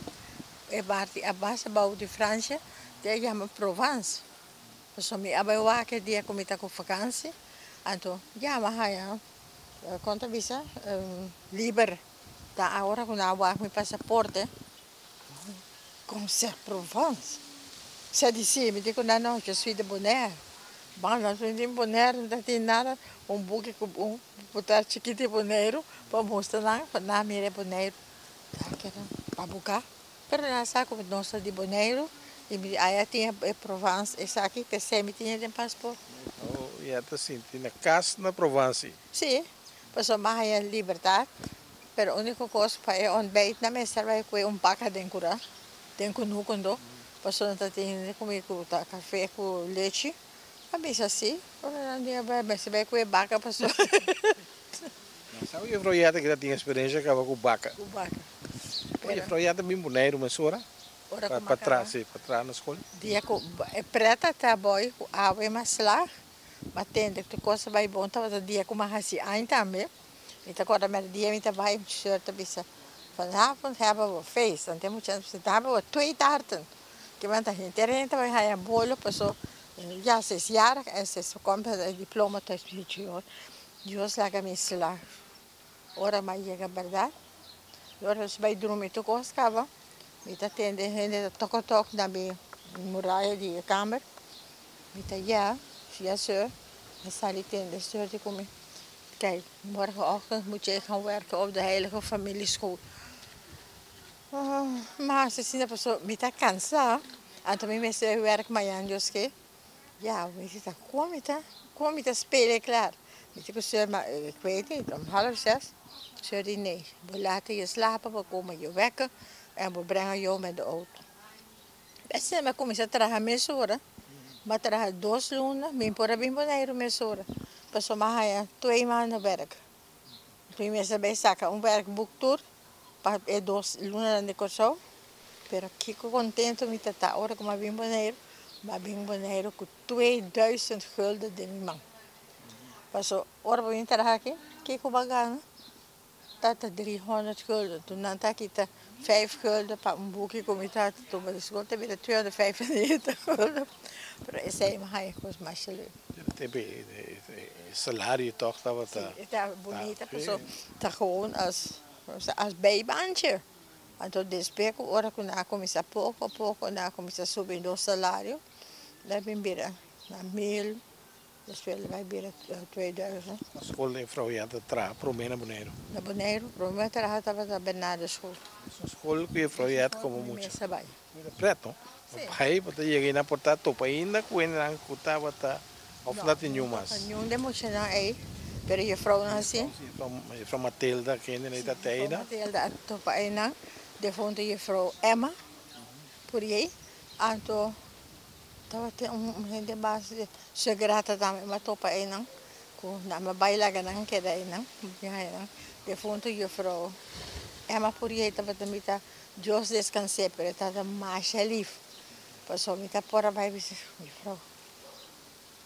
E parti a base bou di Fransia, te yama Provence. So mi a bai wak e dia ku mi ta ku vakantie. Anto, ja, ma haya, konta bisa, liber. Ta awor ku nan wak mi pasaporte. Kon ser Provence? Ze di si, mi di ku no, no, je suis de Bonaire. Bam, nos no tin Bonaire, no tin nada. Un buki ku un putar chikitu di Boneiru, pa mustra nan, pa nan mira Boneiru. Pa buka. Pero nan sa ku nos ta di Boneiru, i mi aya tin e Provence, esaki, p'esei mi tin den paspoort. Oh, ja, ta sinti na kas na Provence. Si, pasobra m'a haña libertat, pero úniko kos pa e ontbijt na mester bai ku un baka den kura, den kunuku ndo, pasobra nan ta tin kuminda ku ta kafé ku lechi. A bisa si, ora nan dia bai mester bai ku e baka pasobra. Sabe juffrouw Jet ku tin eksperensia kaba ku baka? Ku baka. Juffrouw Jet bin Boneiru mesora? Ora Pa ku pa tras, si, pa tras na skol. Dia ku e preta ta boy ku awe m'a slaag, m'a tende ku kos bai bon tabata dia ku m'a hasi aña tambe. Mi ta kòrda dia mi ta bai shirt ta bisa vanavond hebben we feest. Dan tem mucha dan hebben we twee taarten. Ke men ta henter ta bai haña bolo paso ja, ze is jarig en ze komt met een diploma thuis. Dios laga mi slaag. Ora m'a yega berdat. Ora nos bai drumi tur kos kaba. Mi ta tende hende tok tok na mi muraya di kamer. Mi ta ja, ja sir. En sali tende sir di ku mi. Kijk, morgenochtend moet jij gaan werken op de Heilige Familieschool. Oh, maar ze zien dat zo, mi ta kansá. Anto mi mester werk mañan Dios ke. Ja, mi ta kon mi ta spelen klaar. Mi di, sir, maar ik weet niet, om 5:30. Sir di nee, we laten je slapen, we komen je wekken en we brengen jou met de auto. Beste, m'a kuminsá traha mesora. M'a traha 2 luna, mi por a bin Boneiru mesora. Pasobra m'a haña 2 maanden werk. Promé bai saka un werkboektour pa e 2 luna di Kòrsou. Pero kiko kontentu mi ta ora ku m'a bin Boneiru, m'a bin Boneiru ku 2000 gulden den mi man. Paso ora mi traha aki, kiko b'a gana? Tata 300 gulden. Toen nan ta kita 5 gulden pa un buki ku mi tata tuma di skol, ta bira 295 gulden. Pero esei m'a haña kos masha leuk. Tebe salario toch tabata. Ta bunita, paso ta gewoon als bijbaantje. Anto despues ora ku nan a kuminsá poko poko, nan a kuminsá subi e salario, dan bin bira na 1000, despues bai bira 2000. Skol di juffrouw Jet traha promé na Boneiru. Na Boneiru, promé traha tabata Bernardo School. Skol ku juffrouw Jet komo mucha. Mesa bai. Preto. Bai, pa yega na porta topa ainda ku nan ku tabata of no tin mas. Ningun di muchanan ei, pero juffrouw nan si. Juffrouw Matilda, kende nei ta teina. Matilda topa ei nan. Defuntu juffrouw Emma, por ei. Anto tabata un hende base segrata tambe m'a topa ei nan. Ku nan m'a bai laga nan keda ei nan. Defuntu juffrouw Emma por ei tabata mita Dios descanse, pero tabata masha lif. Pasobra mi ta por a bai bisa, Juffrouw,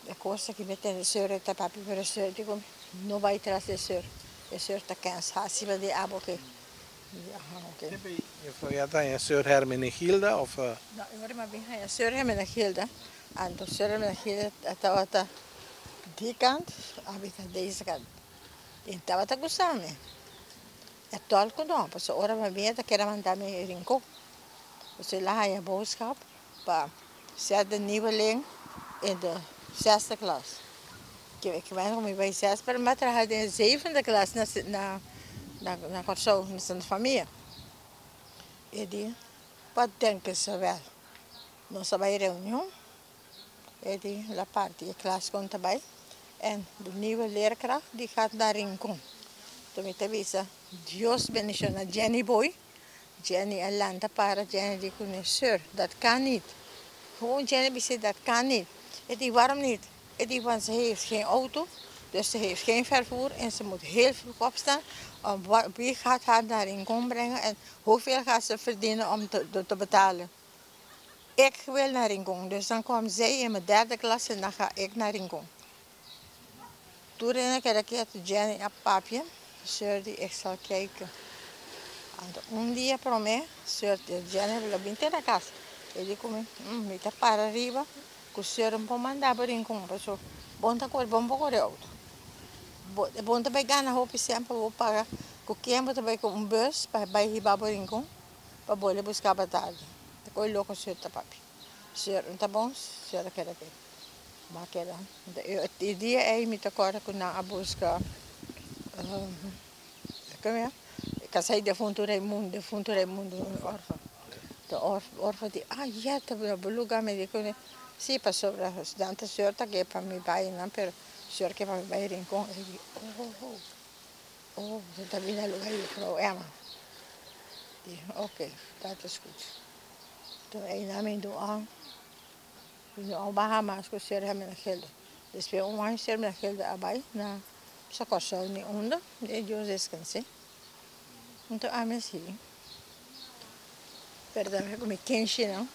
e kos aki mi tende seur e ta papia, pero seur di ku mi, no bai tras di e seur, e seur ta kens, hasi pa di abo ke. Mi di, aha, oke. Juffrouw ya ta haña seur Hermenegilda of? No, e ora mi a bin haña seur Hermenegilda, anto seur Hermenegilda tabata di kant, ami ta deze kant. E tabata gusta mi. E tòlku no, pasobra ora mi a bin e ta kere manda mi Rincon. Pasobra el a haña boodschap pa zet de nieuweling in de zesde klas. Ik weet nog mi bai zes, pero mi a traha den e zevende klas na na na Kòrsou, na Santa Famia. E di, Wat denken ze wel? Nos a bai reunion. E di la parti e klas kon ta bai en de nieuwe leerkracht die gaat naar Rincon. Toen mi ta bisa Dios bendiciona Jenny Boy. Jenny a lanta para Jenny di cune sir dat kan niet. Gewoon Jenny bisa dat kan niet. E di waarom niet? E di want ze heeft geen auto dus ze heeft geen vervoer en ze moet heel vroeg opstaan om wie gaat haar naar Rincon brengen en hoeveel gaat ze verdienen om te, te betalen. Ik wil naar Rincon. Dus dan kwam zij in mijn derde klas en dan ga ik naar Rincon. Toen ik keda ketu Jenny a papia, Seur di ik zal kijken. Anto un dia prome, Seur di Jenny lo bin te na kas. E di ku mi, mi ta para riba ku Seur no por manda bo Rincon paso bon ta kore, bon por kore outo. Bo, bon ta bai gana hopi sèn pa bo paga ku ken bo ta bai ku un bus pa bai hiba bo Rincon. Pa bole buska batalha. Ta koe loko seur ta papia. Seur no ta bon, seur a keda ke. Ma keda. E dia ei mi ta kòrda ku nan a buska kome kasai defuntu Raimundo, defuntu Raimundo orfa. Ta orfa di ah ya ta na bo luga mi di kune si pasobra nan ta seur ta ke pa mi bai nan pero seur ke pa mi bai Rincon. E di oh. Oh, bo ta bini na lugar di juffrouw Emma. Di, oké, dat is goed. Toen ei mi do an, mi no a baha mas ku Sir Hermenegildo. Despues un aña Sir Hermenegildo a bai na sa Kòrsou ni unda, den Dios descans'é. Enton ami si, perdona ku mi kenshinan,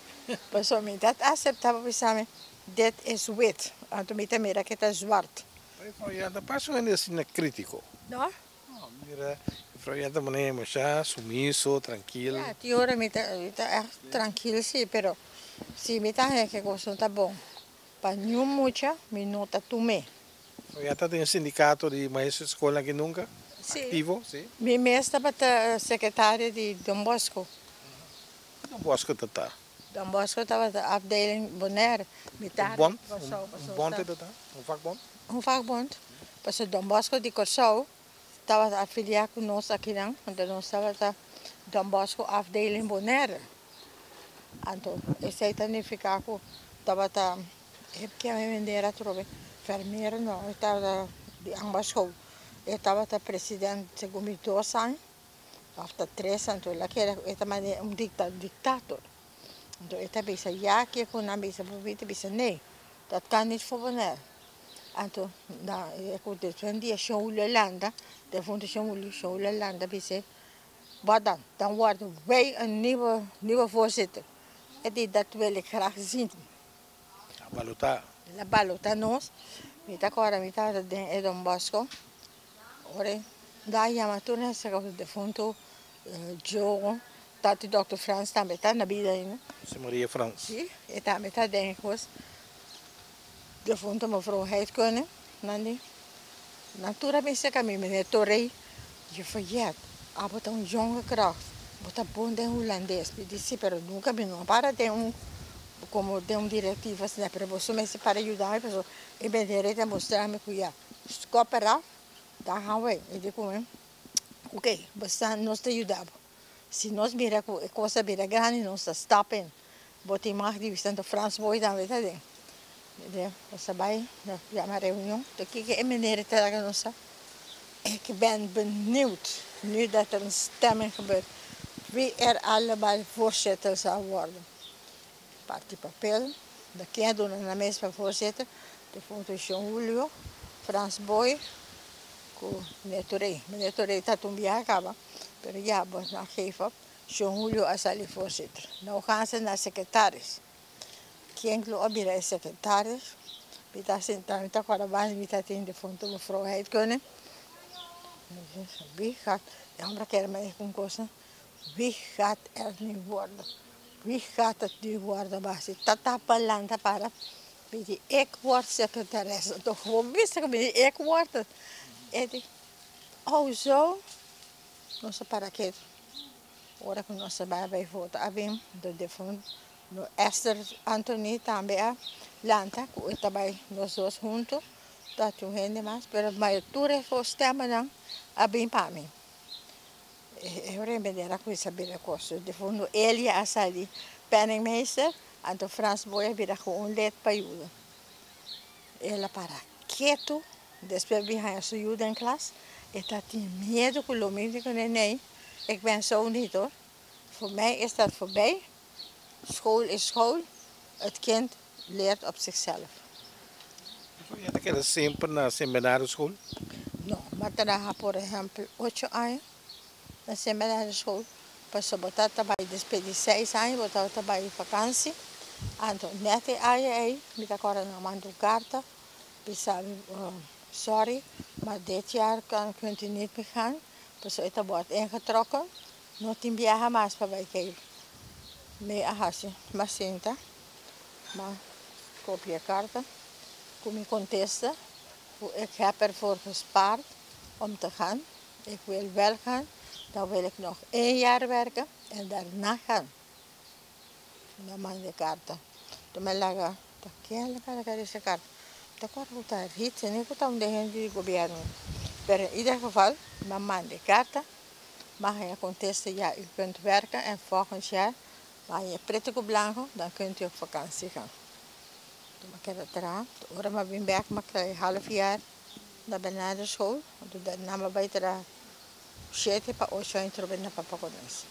pasobra mi ta aseptá pa bisa mi, dit is wit, anto mi ta mira ke ta zwart. Juffrouw Yanta, pas un hende asina critico. No. No, mira, juffrouw Yanta manera masha sumiso, trankil. Ja, tin ora mi ta, mi ta echt trankil si, pero si mi ta haña ke cos no ta bon pa niun mucha, mi no ta tum'é. Juffrouw Yanta den sindicato di maestro di scolnan aki nunca? Si. Activo, si? Mi mes tabata secretaria di Don Bosco. Don Bosco ta ta? Don Bosco tabata afdeling Bonaire. Mi Un bond? Un bond e ta ta? Un vakbond? Un vakbond. Pasobra Don Bosco di Kòrsou tabata afiliá ku nos akinan, anto nos tabata Don Bosco afdeling Bonaire. Anto esei ta nifiká ku tabata e keme mender atrobe Vermeer no, e tabata di ambas school. E tabata president segun mi dos aña. Of ta tres anto el a kere e ta manera un dicta dictator anto e ta bisa ya ke ku nan bisa bo ta bisa nee dat kan niet voor Bonaire anto na e ku despues un dia shon Julio lanta defunto shon Julio shon Julio lanta bisa wat dan dan worden wij een nieuwe nieuwe voorzitter e di dat wil ik graag zien. A balota. El a balota nos mi ta kòrda mi tabata den e Don Bosco. Ora e da yama tur nan sa ku defuntu Djogo, tati Dòkter Frans tambe ta na bida ainda. José Maria Frans. Si, e tambe ta den e kos. Defuntu mevrouw Heidkunde, nan di, nan tur a bin serka mi, meneer Torrey, juffrouw Jet, abo ta un jonge kracht, bo ta bon den hulandes. Mi di, si, pero nunka mi no a para den un, komo den un direktiva asina, pero boso mester para yuda mi pasobra e meneer ei ta mustra mi ku ya. Skop eraf, dan gaan wij. E di ku mi, Oké, bo sa nos ta yuda bo. Si nos mira ku e kos a bira grandi nos ta stap in. Bo tin mag di bisa anto Frans Boy tambe ta den. Mi di, nos a bai, nos yama reunion. Ta kiko e meneer ta laga nos sa? Ik ben benieuwd, nu dat er een stemming gebeurt, wie er allemaal voorzitter zal worden. Parti papel, da ken a duna nan mes pa voorzitter, defunto Shon Julio, Frans Boy ku Meneer Toré. Meneer Toré ta un biaha kaba, pero ya bo no a geef op, Shon Julio a sali voorzitter. Nou gaan ze naar secretaris. Ken lo a bira e secretaris. Mi ta sinta, mi ta kòrda banda mi ta tin defunto mevrouw Heidkunde. Wie gaat, e homber a kere mi un cosa, wie gaat er nu worden? Wie gaat het nu worden? Bo hasi tata pa lanta para, mi di ik word secretaresse. Anto gewoon bisa ku mi di ik word het. E di, oh zo? Nos a para ketu. Ora ku nos a bai bai vota a bin do defunto no Esther Anthony tambe a lanta ku e ta bai nos dos hunto ta tin un hende mas pero mayor tur e stemmennan a bin pa mi. E ora e manera ku a bira kos defunto Elia a sali penningmeester anto Frans Boy a bira ku un lid pa yuda. El a para ketu despues bin haña su yu den klas e ta tin miedu ku lo mi di kuné nei. Ik ben zo niet hoor. Voor mij is dat voorbij. School is school. Het kind leert op zichzelf. Bo ta keda semper na Sint Bernardus School? No, m'a traha por ehèmpel 8 aña na Sint Bernardus School. Pasobra bo tabata bai despues di 6 aña, bo tabata bai vakantie. Anto net e aña ei, mi ta kòrda nan manda un karta. Bisa, sorry, maar dit jaar kunt u niet meer gaan. Pasobra e wordt ingetrokken. No tin biaha mas pa bai kei. Mi a hasi, m'a sinta. M'a kopia karta. Ku mi kontesta. Ik heb ervoor gespaard om te gaan. Ik wil wel gaan. Dan wil ik nog één jaar werken en daarna gaan. Dan manda e karta. Toen mi laga, ta ken a laga e karta? Ta kòrda ta Ritz, ni ku ta un di gobièrnu. Maar in ieder geval, m'a manda e karta. Mag je contesten, ja, u kunt werken en volgend jaar, maar je pretu blanku, dan kunt u op vakantie gaan. Toen ik het eraan, ora m'a bin bèk, m'a krijg half jaar na Bernardo School. Toen daarna m'a bai traha 7 pa 8 aña trobe na Papacones.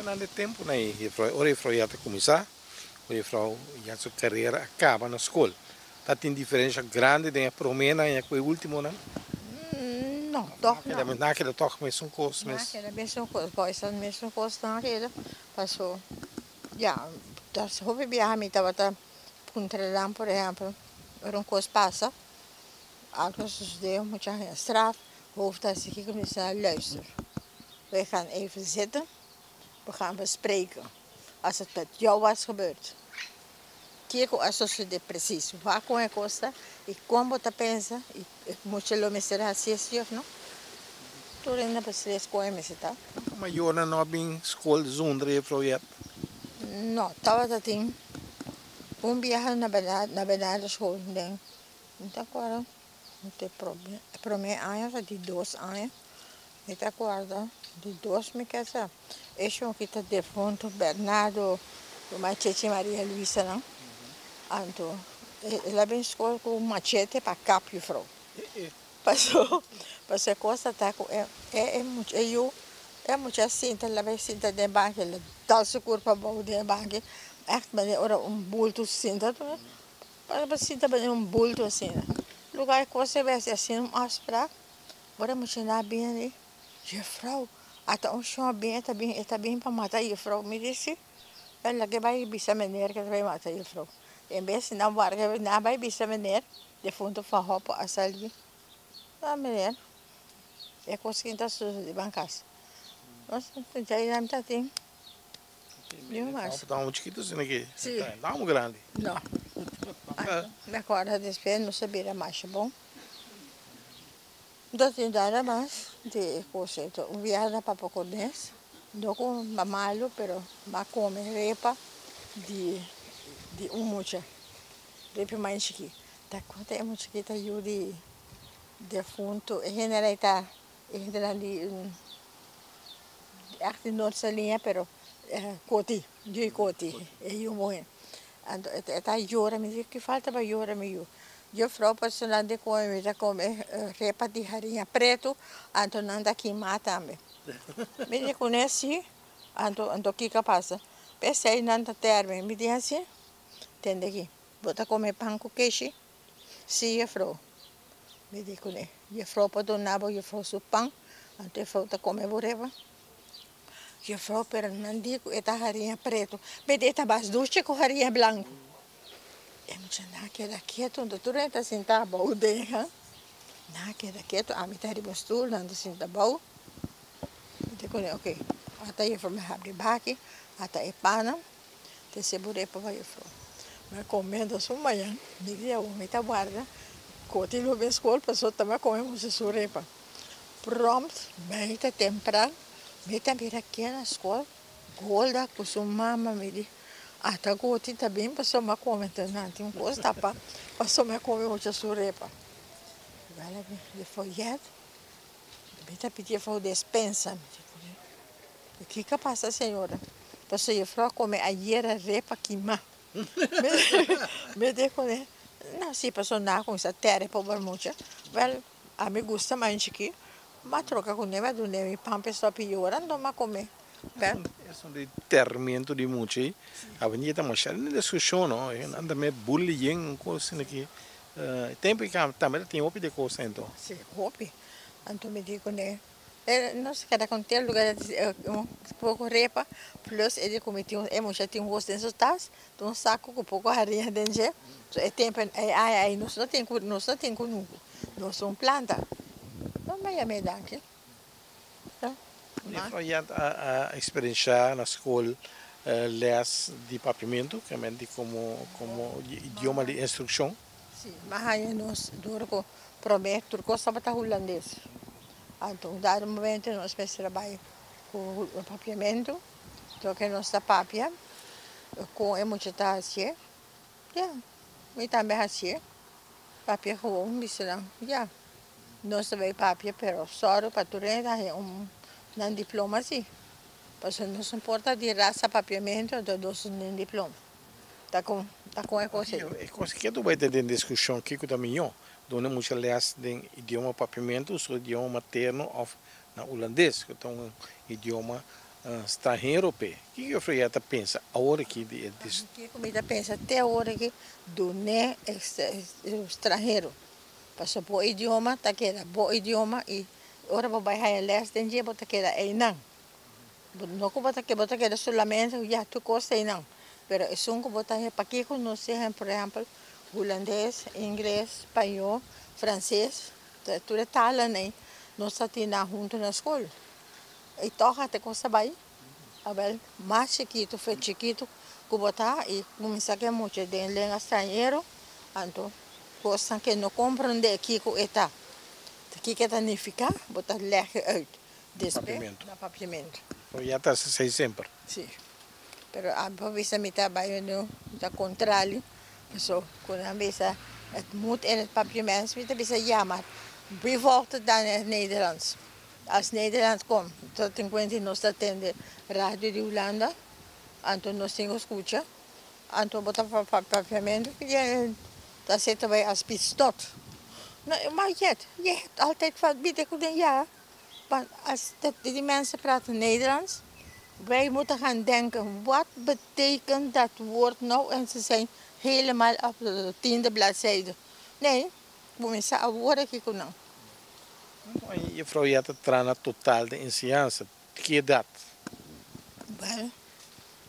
Na e tempu ei, juffrouw, ora juffrouw ya a kuminsá, ora juffrouw ya su karera a kaba na skol. Tabatin diferensia grandi den promé i e último, no? No, toch no. Maar na dat toch mesun kos, mes. Na mesun kos, pois mesun kos na keda. Pasó. Ja, dat is hopi biaha mi tabata puntra por ehèmpel, er un kos pasa, algo sucedeu, mucha straf, hoofd als ik kom luister. We gaan even zitten, we gaan bespreken. Als het met jou was gebeurd. Kiko a suceder precies. Waar kon e kosta? I kon bo ta pensa? I mucha lo mester hasi of no? Tur hende beslis kon e mester ta. Mayornan no a bin skol zonder juffrouw Jet? No, tabata tin un biaha na Bernardo School, den. No ta kòrda. E promé aña, di 2 aña. Mi ta kòrda, di dos mi ke sa. Ese ku ta defunto Bernardo, Macheche Maria Luisa, no? Anto, el a bin skol ku machete pa kap juffrouw. Pasó, pasó kos ta ku e e e e e mucha sinta, el a bai sinta den banki, el a dal su kurpa bou den banki. Echt, maar ora un bulto sinta, pa sinta bij un bulto asina. Lugar kos e bes asina un afspraak. Ora mucha na bin, juffrouw, ata un shon bin, ta bin pa mata juffrouw. Mi disi, el a bai bisa meneer ku bai mata juffrouw. En bes na warga na bai bisa meneer, defunto Van Hoppen a sali. Ah, meneer, e kos ku ta di bankas. Nos, ya ta tin. Não, mas. Ta un chikitu asina aki. Si. Ta un grandi. No. Mi a kòrda despues nos a bira mas bon. Dat tin nada mas di kos. Un biaha na Papacones. No ku malu, pero m'a kome repa di un mucha. Repa mas chikí. Ta konta e mucha ku ta yu di defunto. E general ta e general di echt in Noordse liña, pero koti, di koti, e yu muhé. Anto e ta yora, mi di, ki falta pa yora mi yu? Juffrouw personal di kome, mi ta kome repa di hariña pretu, anto nan ta kima tambe. Mi di kuné si, anto kiko pasa? P'esei nan ta terme, mi di asina, tende aki, bo ta kome pan ku keshi? Si, juffrouw. Mi di kuné, juffrouw por duna bo juffrouw su pan, anto juffrouw ta kome bo repa. Juffrouw, pero nan di ku e ta hariña pretu. Mi di e ta bas dushi ku hariña blanku. E muchanan a keda ketu, anto tur hende ta sinta abou den ha. Nan a keda ketu, ami ta riba un stul, nan ta sinta abou. Mi di kuné, oke, ata juffrouw mi habri baki, ata e pannan, ta e burepa pa juffrouw. Mi a kome anto su mañan, mi di awor mi ta warda koti lo bin skol pasobra ta mi a kome muchu su repa. Prompt, mi ta tempran. Mi ta mira ke na skol, Golda ku su mama mi di, ata goti ta bin pasobra mi a kome ta nan tin un kos tapa pasobra mi a kome mucha su repa. Bala mi di foyet, mi ta pidi jefrouw despensa, mi di kuné, kiko a pasa señora? Pasobra jefrouw a kome ayera repa kima. Mi di kuné, no si pasobra nan a kuminsá tèr e pober mucha, wèl Ami gusta manchi ki m'a troca cu ne, m'a dune mi pan p'e stop yora, anto m'a come. Esun di termento di mucha ei, awendia ta masha den discusion no, nan ta met bullying un cos asina ki, e tempo ei tambe ta tin hopi di e cos anto. Si, hopi. Anto mi di cu ne, nos a keda contento lugar un poco repa, plus e di cu mi tin e mucha tin hos den su tas, un saco cu poco harinha den dje, so e tempo e aña ei nos no tin nos no tin cunucu. Nos un planta. No m'a yam'é danki. Juffrouw Yant a experiencia na school les di papiamentu, kamente como como idioma di instruccion. Si, m'a haña nos dor cu prome tur cos tabata hulandes. Anto un dado momento nos mester a bay cu papiamentu, toke nos ta papia con e mucha ta hacié. Ya, mi tambe hacié. Papia gewoon bisa nan, ya, nos ta bay papia pero sòru pa tur hende ta haña un nan diploma si. Pasobra nos no por ta di rasa papiamento anto nos no tin diploma. Ta con, ta con e cos ei. E cos ke tur bay ta den discusion kico ta miyo, duna mucha les den idioma papiamento su idioma materno of na hulandes ku ta un idioma stranhero p'e. Kiko Freya ta pensa awor aki di e dis. Kiko mi ta pensa te awor aki dun'é stranhero. Pasobra bo idioma ta keda bo idioma i ora bo bai haya lès den dje bo ta keda einan. No ku bo ta bo ta keda solamente ya tur kos ta einan. Pero esun ku bo ta haña pakiko nos siña por ehèmpel hulandes, ingles, spañó, franses. Tur e talan ei nos ta tin nan huntu na skol. I tòg a te kos ta bai. Awèl, mas chikitu fe chikitu ku bo ta i kuminsá ke mucha den lenga strañero, anto kosnan ke no komprondé kiko e ta, kiko e ta nifiká, bo ta lèg e ùit. Despues na papiamentu. Bo ya ta hasi esei semper? Sí. Pero ami por bisa mi ta bai no ta contrario paso cu nan bisa het moet in het papiaments mi ta bisa ja maar wie volgt het dan in het Nederlands als Nederland komt tot in cuenta nos ta tende radio di Hulanda anto nos tin cu scucha anto bo ta papiamento ta zitten wij als pietstot maar jet je hebt altijd van bieden cu den ja. Want als die mensen praten Nederlands, wij moeten gaan denken, wat betekent dat woord nou? En ze zijn helemaal op de tiende bladzijde. Nee, kuminsá awor aki ku nan. Juffrouw ya ta traha na total den enseñansa. Ki edat? Wel,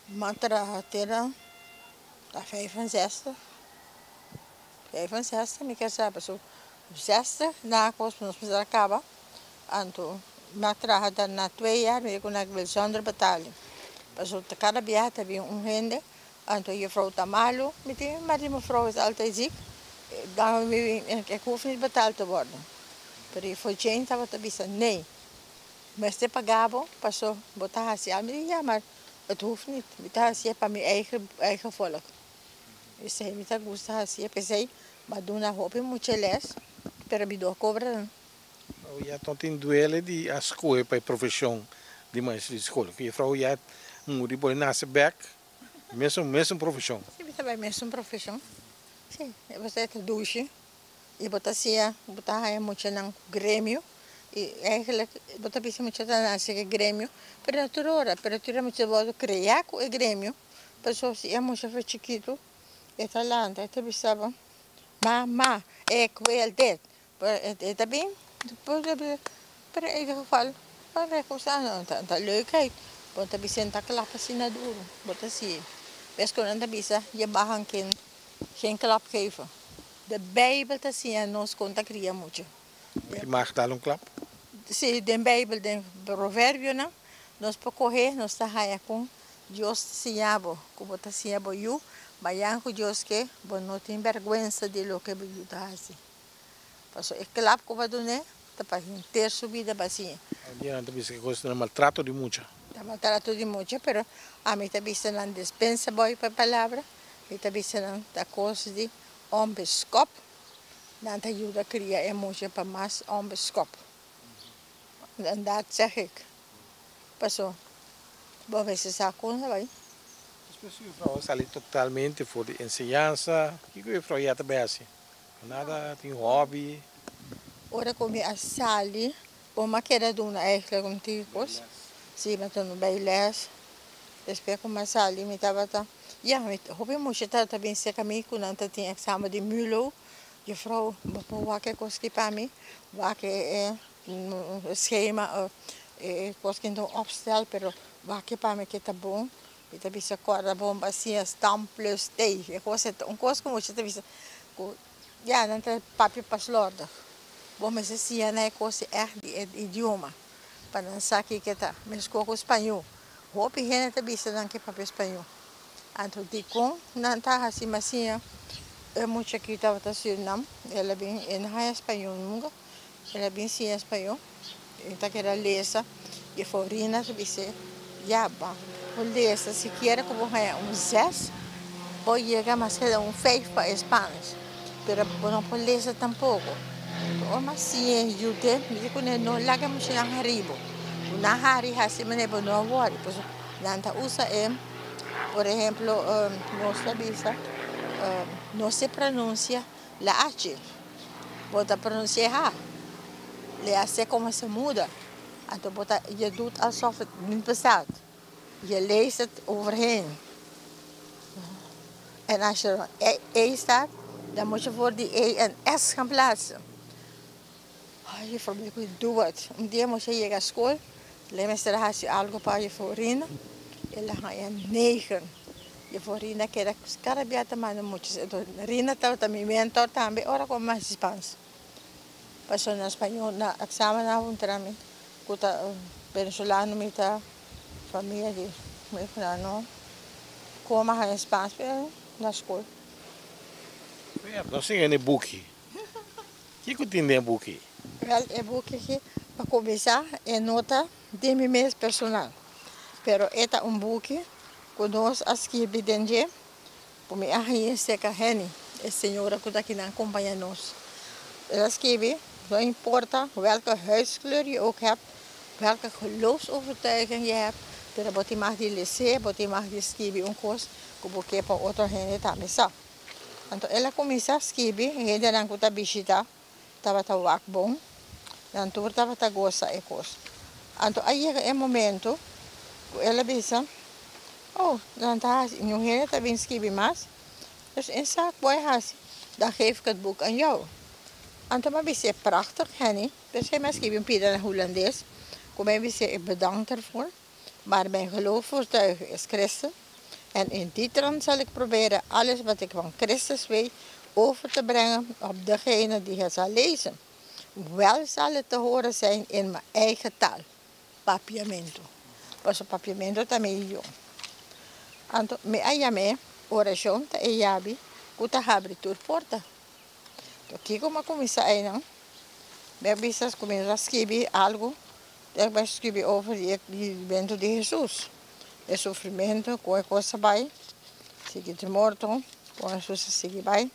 m'a traha te na 65. 65 mi ke sa pasobra 60 na kos nos mester a kaba. Anto mi a traha ta na twee jaar mi ku nan wil zonder betaling. Pasobra kada biaha ta bin un hende, anto juffrouw ta malu, mi tin maar die mevrouw is altijd ziek, dan mi ik hoef niet betaald te worden. Pero juffrouw Jane tabata bisa nee, mester paga bo paso bo ta hasi al. Mi di ja maar het hoeft niet, mi ta hasié pa mi eigen eigen volk. Esei mi ta gusta hasié, p'esei mi a duna hopi mucha les, pero mi no a kobra nan. Juffrouw ya no tin duele di a scohe pa e profesion di maestro di school. Cu juffrouw ya muri por e nace bek mesun mesun profesion. Si mi ta bay mesun profesion. Si, e bo ta dushi y bo ta siña, bo ta haya muchanan cu gremio y eigenlijk bo ta bisa mucha ta nace cu e gremio, pero no tur ora, pero tur e mucha ta wordo crea cu e gremio, pasobra si e mucha for chikito e ta lanta e ta bisa bo, mama ik wil dit. E ta bin pero in ieder geval ta leukheid. Bo ta bisa ta klap asina duru. Bo ta si. Bes ku nan ta bisa je mag een kind geen klap geven. De Bijbel ta siña nos kon ta kria mucha. Je mag dal un klap? Si, den Bijbel, den Proverbionan, nos por kohe, nos ta haña kon Dios ta siña bo, ku bo ta siña bo yu, mañan ku Dios ke, bo no tin bèrgwensa di loke bo yu ta hasi. Pasobra e klap ku bo a dun'é ta pa henter su bida bo a siña. Un dia nan ta bisa ku e kos ta maltrato di mucha. Ta maltrato di mucha, pero ami ta bisa nan despensa bo pa e palabra, mi ta bisa nan ta kos di ònbeskòp, nan ta yuda kria e mucha pa mas ònbeskòp. En dat zeg ik. Paso, bo mester sa kon ta bai. Despues juffrouw a sali totalmente for di enseñansa, kiko juffrouw ya ta bai hasi? Nada, tin hobby? Ora ku mi a sali, bo mi a keda duna eigenlijk un tipos. Si, mi a duna bijles. Despues ku mi a sali mi tabata, ya, mi hopi mucha tabata bin serka mi ku nan ta tin examen di mulo. Juffrouw, bo por wak e kos aki pa mi? Wak e schema, e kos ki nan opstel, pero wak e pa mi ke ta bon. Mi ta bisa kòrda bon pa siña stam plus t. E kos ta un kos ku mucha ta bisa ku ya nan ta papia pa slòrdig. Bo mester siña nan e kos di ègt di e idioma pa nan sa kiko ta. Meskos ku spañó. Hopi hende ta bisa nan ke papia spañó. Anto dikon nan ta hasi mas siña e mucha ki tabata Surinam, el a bin, e no haña spañó nunka, el a bin siña spañó, e ta keda lesa i Forina ta bis'é, ya ba bo lesa sikiera ku bo haña un zes, bo yega mas keda un vijf pa e Spaans, pero bo no por lesa tampoko. Ora mas siña e yud'é, mi di kuné no laga muchanan hari bo, ku nan hari hasi manera bo no a wòri, pasobra nan ta usa e. Por ehemplo, nos ta bisa, no se pronuncia la H, bo ta pronuncia H. Le hace como se muda. Anto bo ta, je doet alsof het niet bestaat. Je leest het overheen. En als er een E staat, dan moet je voor die E een S gaan plaatsen. Ay, juffrouw, mi doe het. Un dia moest yega skol, le mester a hasi algo pa juffrouw Rina, el a haña negen. Juffrouw Rina keda kada bia ta manda muchas. Enton Rina tabata mi mentor tambe ora ku mi hasi Spaans. Pasobra na spañol na examen nan a puntra mi ku ta venezolano mi ta famia di mi a no komo a haña Spaans pero na skol. No siña ni buki. Kiko tin den e buki? Wèl, e buki aki, pa kuminsá, e no ta di mi mes personal, pero e ta un buki ku nos a skirbi den dje ku mi a haña serka Henny, e señora ku ta akinan kompañá nos. El a skirbi, No importa welke huidskleur je ook hebt, welke geloofsovertuiging je hebt, pero bo tin mag di les'é, bo tin mag di skirbi un kos ku bo ke pa otro hende tambe sa. Anto el a kuminsá skibi, hendenan ku ta bishitá tabata wak bon, nan tur tabata gosa e kos. Anto a yega e momento ku el a bisa, Oh, nan ta hasi, niun hende ta bin skibi mas, dus e sa ku bo a hasi, dan geef ik het boek aan jou. Anto mi a bis'é, Prachtig, Henny. P'esei mi a skibi un pida na hulandes ku mi a bis'é, Ik bedank ervoor. Maar mijn geloofsovertuiging is christen. En in die trant zal ik proberen alles wat ik van Christus weet over te brengen op degene die het zal lezen. Wel zal het te horen zijn in mijn eigen taal, Papiamento. Pasobra Papiamento ta mi idioma. Anto mi a yam'é orashon ta e yabi ku ta habri tur porta. Anto kiko mi a kuminsá einan? Mi a bisa kuminsá skibi algu. E bai skibi over di e bibimento di Hesus, e sufrimento, kon e kos a bai, sigui di morto, kon Hesus a sigui bai.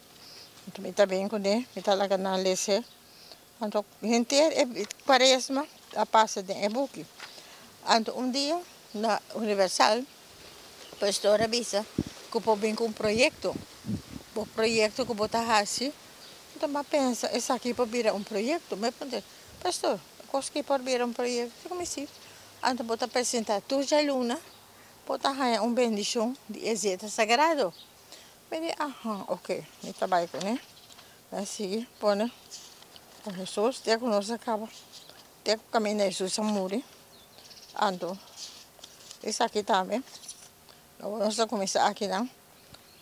Anto mi ta bin kuné, mi ta laga nan les'é. Anto henter e kuaresma a pasa den e buki. Anto un dia na Universal, pastor a bisa ku por bin ku un proyekto. Bo proyekto ku bo ta hasi, anto mi a pensa esaki por bira un proyekto. Mi a puntra, Pastor, Kos ki por bira un proyekto ku mi si. Anto bo ta presentá tur djaluna, bo ta haña un bendishon di e zeta sagrado. Mi di, Ahan, oke, mi ta bai kuné. Mi a sigui pone ku Hesus te ku nos a kaba, te ku kaminda Hesus a muri. Anto. Esaki tambe. Nos ta kuminsá akinan.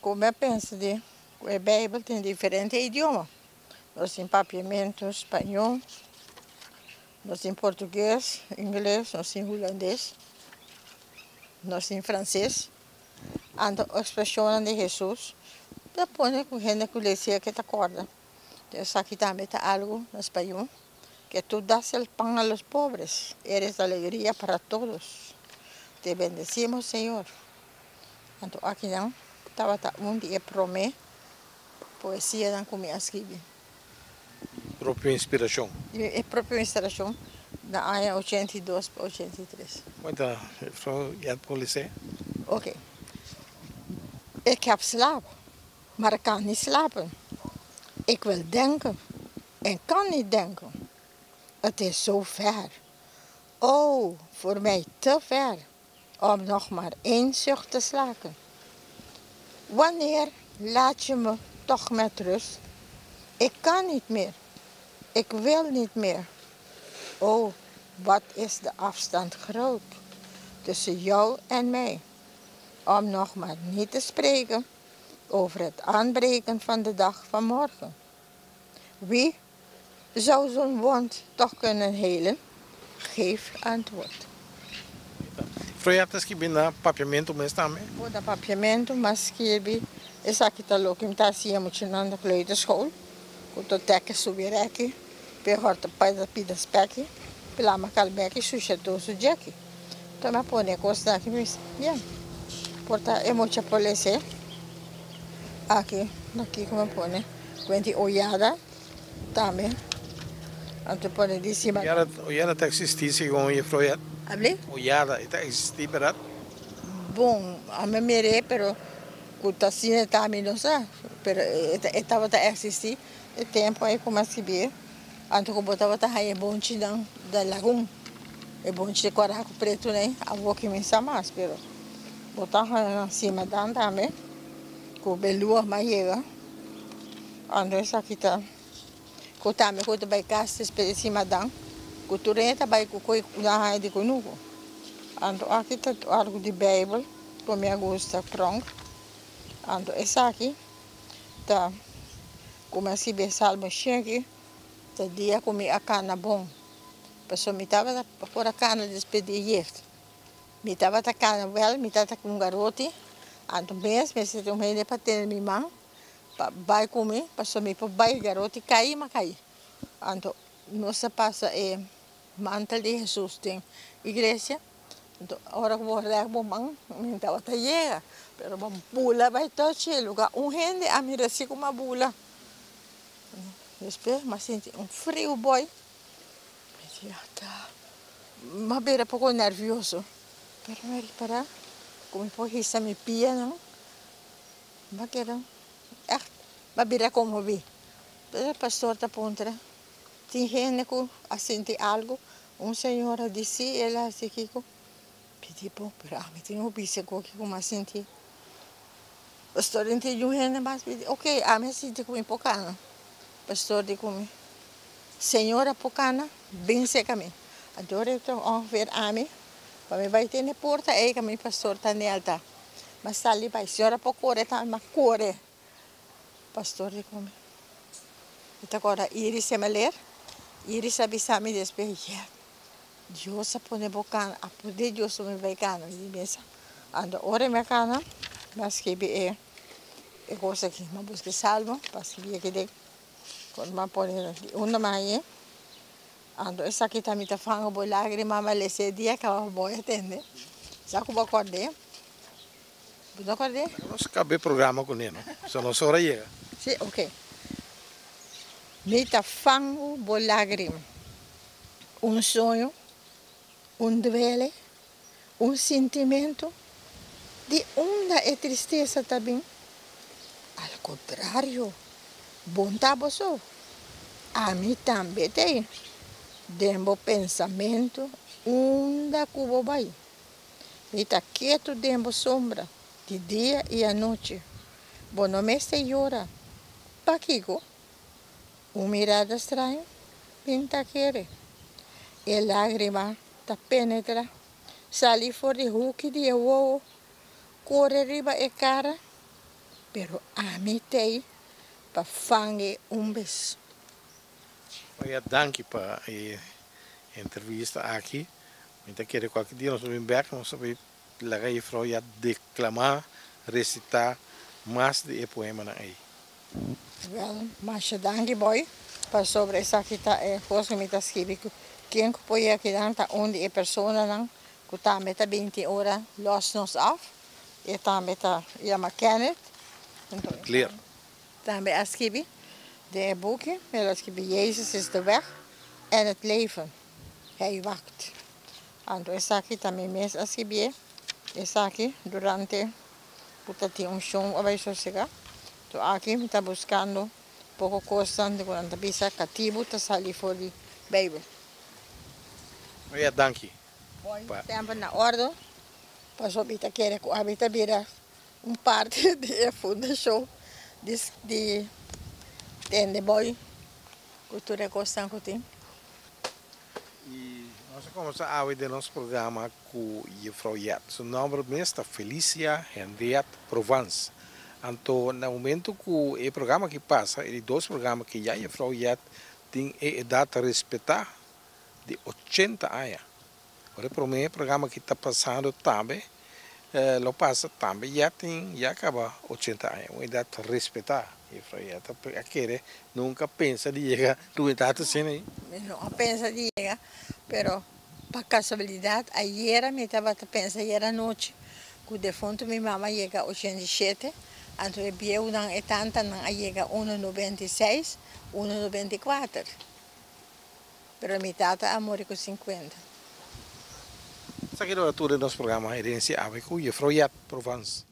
Ku mi a pensa di ku e Beibel tin diferente idioma. Nos tin papiamentu, spañó, nos tin portugues, ingles, nos tin hulandes, nos tin franses. Anto ekspreshonnan di Hesus ta pone ku hende ku lesi'e ke ta kòrda. Esaki tambe ta algu na spañó. Que tú das el pan a los pobres, eres alegría para todos. Te bendecimos, Señor. Anto akinan tabata un di e promé poesianan ku mi a skibi. Propio inspirashon. Di mi propio inspirashon na aña 82 pa 83. Kuenta, juffrouw Jet Polisé. Oké. Ik heb slaap, maar ik kan niet slapen. Ik wil denken en kan niet denken. Het is zo ver. Oh, voor mij te ver om nog maar één zucht te slaken. Wanneer laat je me toch met rust? Ik kan niet meer. Ik wil niet meer. Oh, wat is de afstand groot tussen jou en mij. Om nog maar niet te spreken over het aanbreken van de dag van morgen. Wie zou zo'n wond toch kunnen helen? Geef antwoord. Freya ta skibi na papiamentu mes tambe? Bo na papiamentu m'a skirbi esaki ta loke mi ta hasié muchanan na kleuterschool ku ta tèkè subi rèki p'e hòrta pai ta pida spèki p'e lama kalbèki shusha tur su djèki. Enton mi a pone e kosnan aki mi bisa bien por ta e mucha por lese aki na kiko mi a pone kuenti oyada tambe anto pone di sima. Oyada ta existi segun juffrouw Jet? Abli? Oyada e ta existi berdad? Bon ami a mir'é pero ku ta asina ta ami no sa pero e tabata existi e tempo ei ku mi a skibié. Anto ku bo tabata haña e bonchinan da lagun, e bonchi di kòrá ku pretu nei, awor ki mi sa mas, pero bo ta haña nan sima dan tambe ku belua mas yega. Anto esaki ta ku tambe ku ta bai kas despues di sima dan, ku tur hende ta bai ku koi ku nan haña di kunuku. Anto aki ta algu di beibel ku mi a gusta pronk. Anto esaki ta. Ku mi a sibi e salmo sheki ta dia ku mi a kana bon, pasobra mi tabata por a kana despues di e jeugd. Mi tabata kana wèl, mi tabata ku un garoti, anto mes mester tin un hende pa tene mi man pa bai ku mi, pasobra mi por bai garoti kai mi a kai. Anto nos a pasa e mantel di Hesus den iglesia. Anto ora ku bo rèk bo man, mi tabata yega, pero bo bula bai touch e luga. Un hende a mira si ku mi a bula. Despues mi a sinti un friu boi. Mi di ata, mi a bira poko nervioso, pero mi a ripará ku mi por hisa mi pianan. Mi a keda ègt, mi a bira konmoví. Pero e pastor ta puntra, tin hende ku a sinti algu? Un señora di si, el a hasi kiko? Mi di bo, pero ami tin un bisa ku kiko mi a sinti. Pastor di tin un hende mas, mi di ok, ami a sinti ku mi por kana. Pastor di ku mi, señora por kana, bin seka mi. Anto ora e ta ongeveer ami, pa mi bai tene porta ei ku mi pastor ta nelta. Mi a sali bai, señora por kore tambe, mi a kore. Pastor di ku mi. Mi ta kòrda Iris e meler. Iris a bisa mi despues, Yet, Dios a pone bo kana, a pone Dios pa mi bai kana. Mi di mesa. Anto ora mi a kana, mi a skibi e e kos aki. Mi a buska e salmo pa skibi aki den. Cuando mi a pone di unda mi a hañ'é. Anto esaki ta mi ta fanga bo lágrima, mi a lesa e dia kaba bo a tende. Sa ku bo a kòrd'é? Bo no kòrd'é? Nos kaba e programa kuné, no? So nos ora yega. Sí, oke. Mi ta fangu bo lágrima. Un soño, un duele, un sintimentu. Di unda e tristesa ta bin? Al kontrario, bon ta bo so. Ami tambe t'ei. Den bo pensamentu, unda ku bo bai. Mi ta ketu den bo sombra di dia i anochi. Bo no mester yora. Pakiko? Un mirada straño? Mi n'ta kere. E lágrima ta penetra. Sali for di huki di e wowo, kore riba e kara, pero ami t'ei pa fang'e un bes. Oya danki pa e entrevista aki. Mi ta kere kualke dia nos ta bin bek nos ta bin laga jefrou ya deklamá, resitá mas di e poemanan ei. Wel, masha danki boy, pasobra esaki ta e kos ku mi ta skibi ku ken ku por yega kinan ta un di e personanan ku tambe ta binti ora los nos af, e tambe ta yama Kenneth, enton e tambe a skibi den e buki, el a skibi Jezus is de weg en het leven, Hij wacht. Anto esaki ta mi mes a skibié esaki durante ku ta tin un shon a bai sosegá. To aki mi ta buskando poko kosnan di ku nan ta bisa katibu ta sali for di Beibel. Oya danki Boy pa. Semper na ordo pasobra mi ta kere ku ami ta bira un parti di e fundashon di di tende boy ku tur e kosnan ku tin. I nos a kuminsá awe den nos programa ku Jefrou Yet. Su nòmber mes ta Felicia Henriette Provence. Anto na momentu ku e programa aki pasa, e di dos programa aki ya Jefrou Yet tin e edat respetá di ochenta aña. Ora e promé programa aki ta pasando tambe lo pasa tambe ya tin ya kaba ochenta aña, un edat respetá. Jefrou Yet a kere nunka pensa di yega tu edat asina ei. Mi no a pensa di yega, pero Pa casualidad ayera mi tabata pensa ayera anochi cu defunto mi mama a yega 87, anto e bieunan e tantanan a yega uno 96, uno 94. Pero mi tata a muri cu 50. Esaki lo ta tur den nos programa Herencia Awe cu Jefroyat Provence.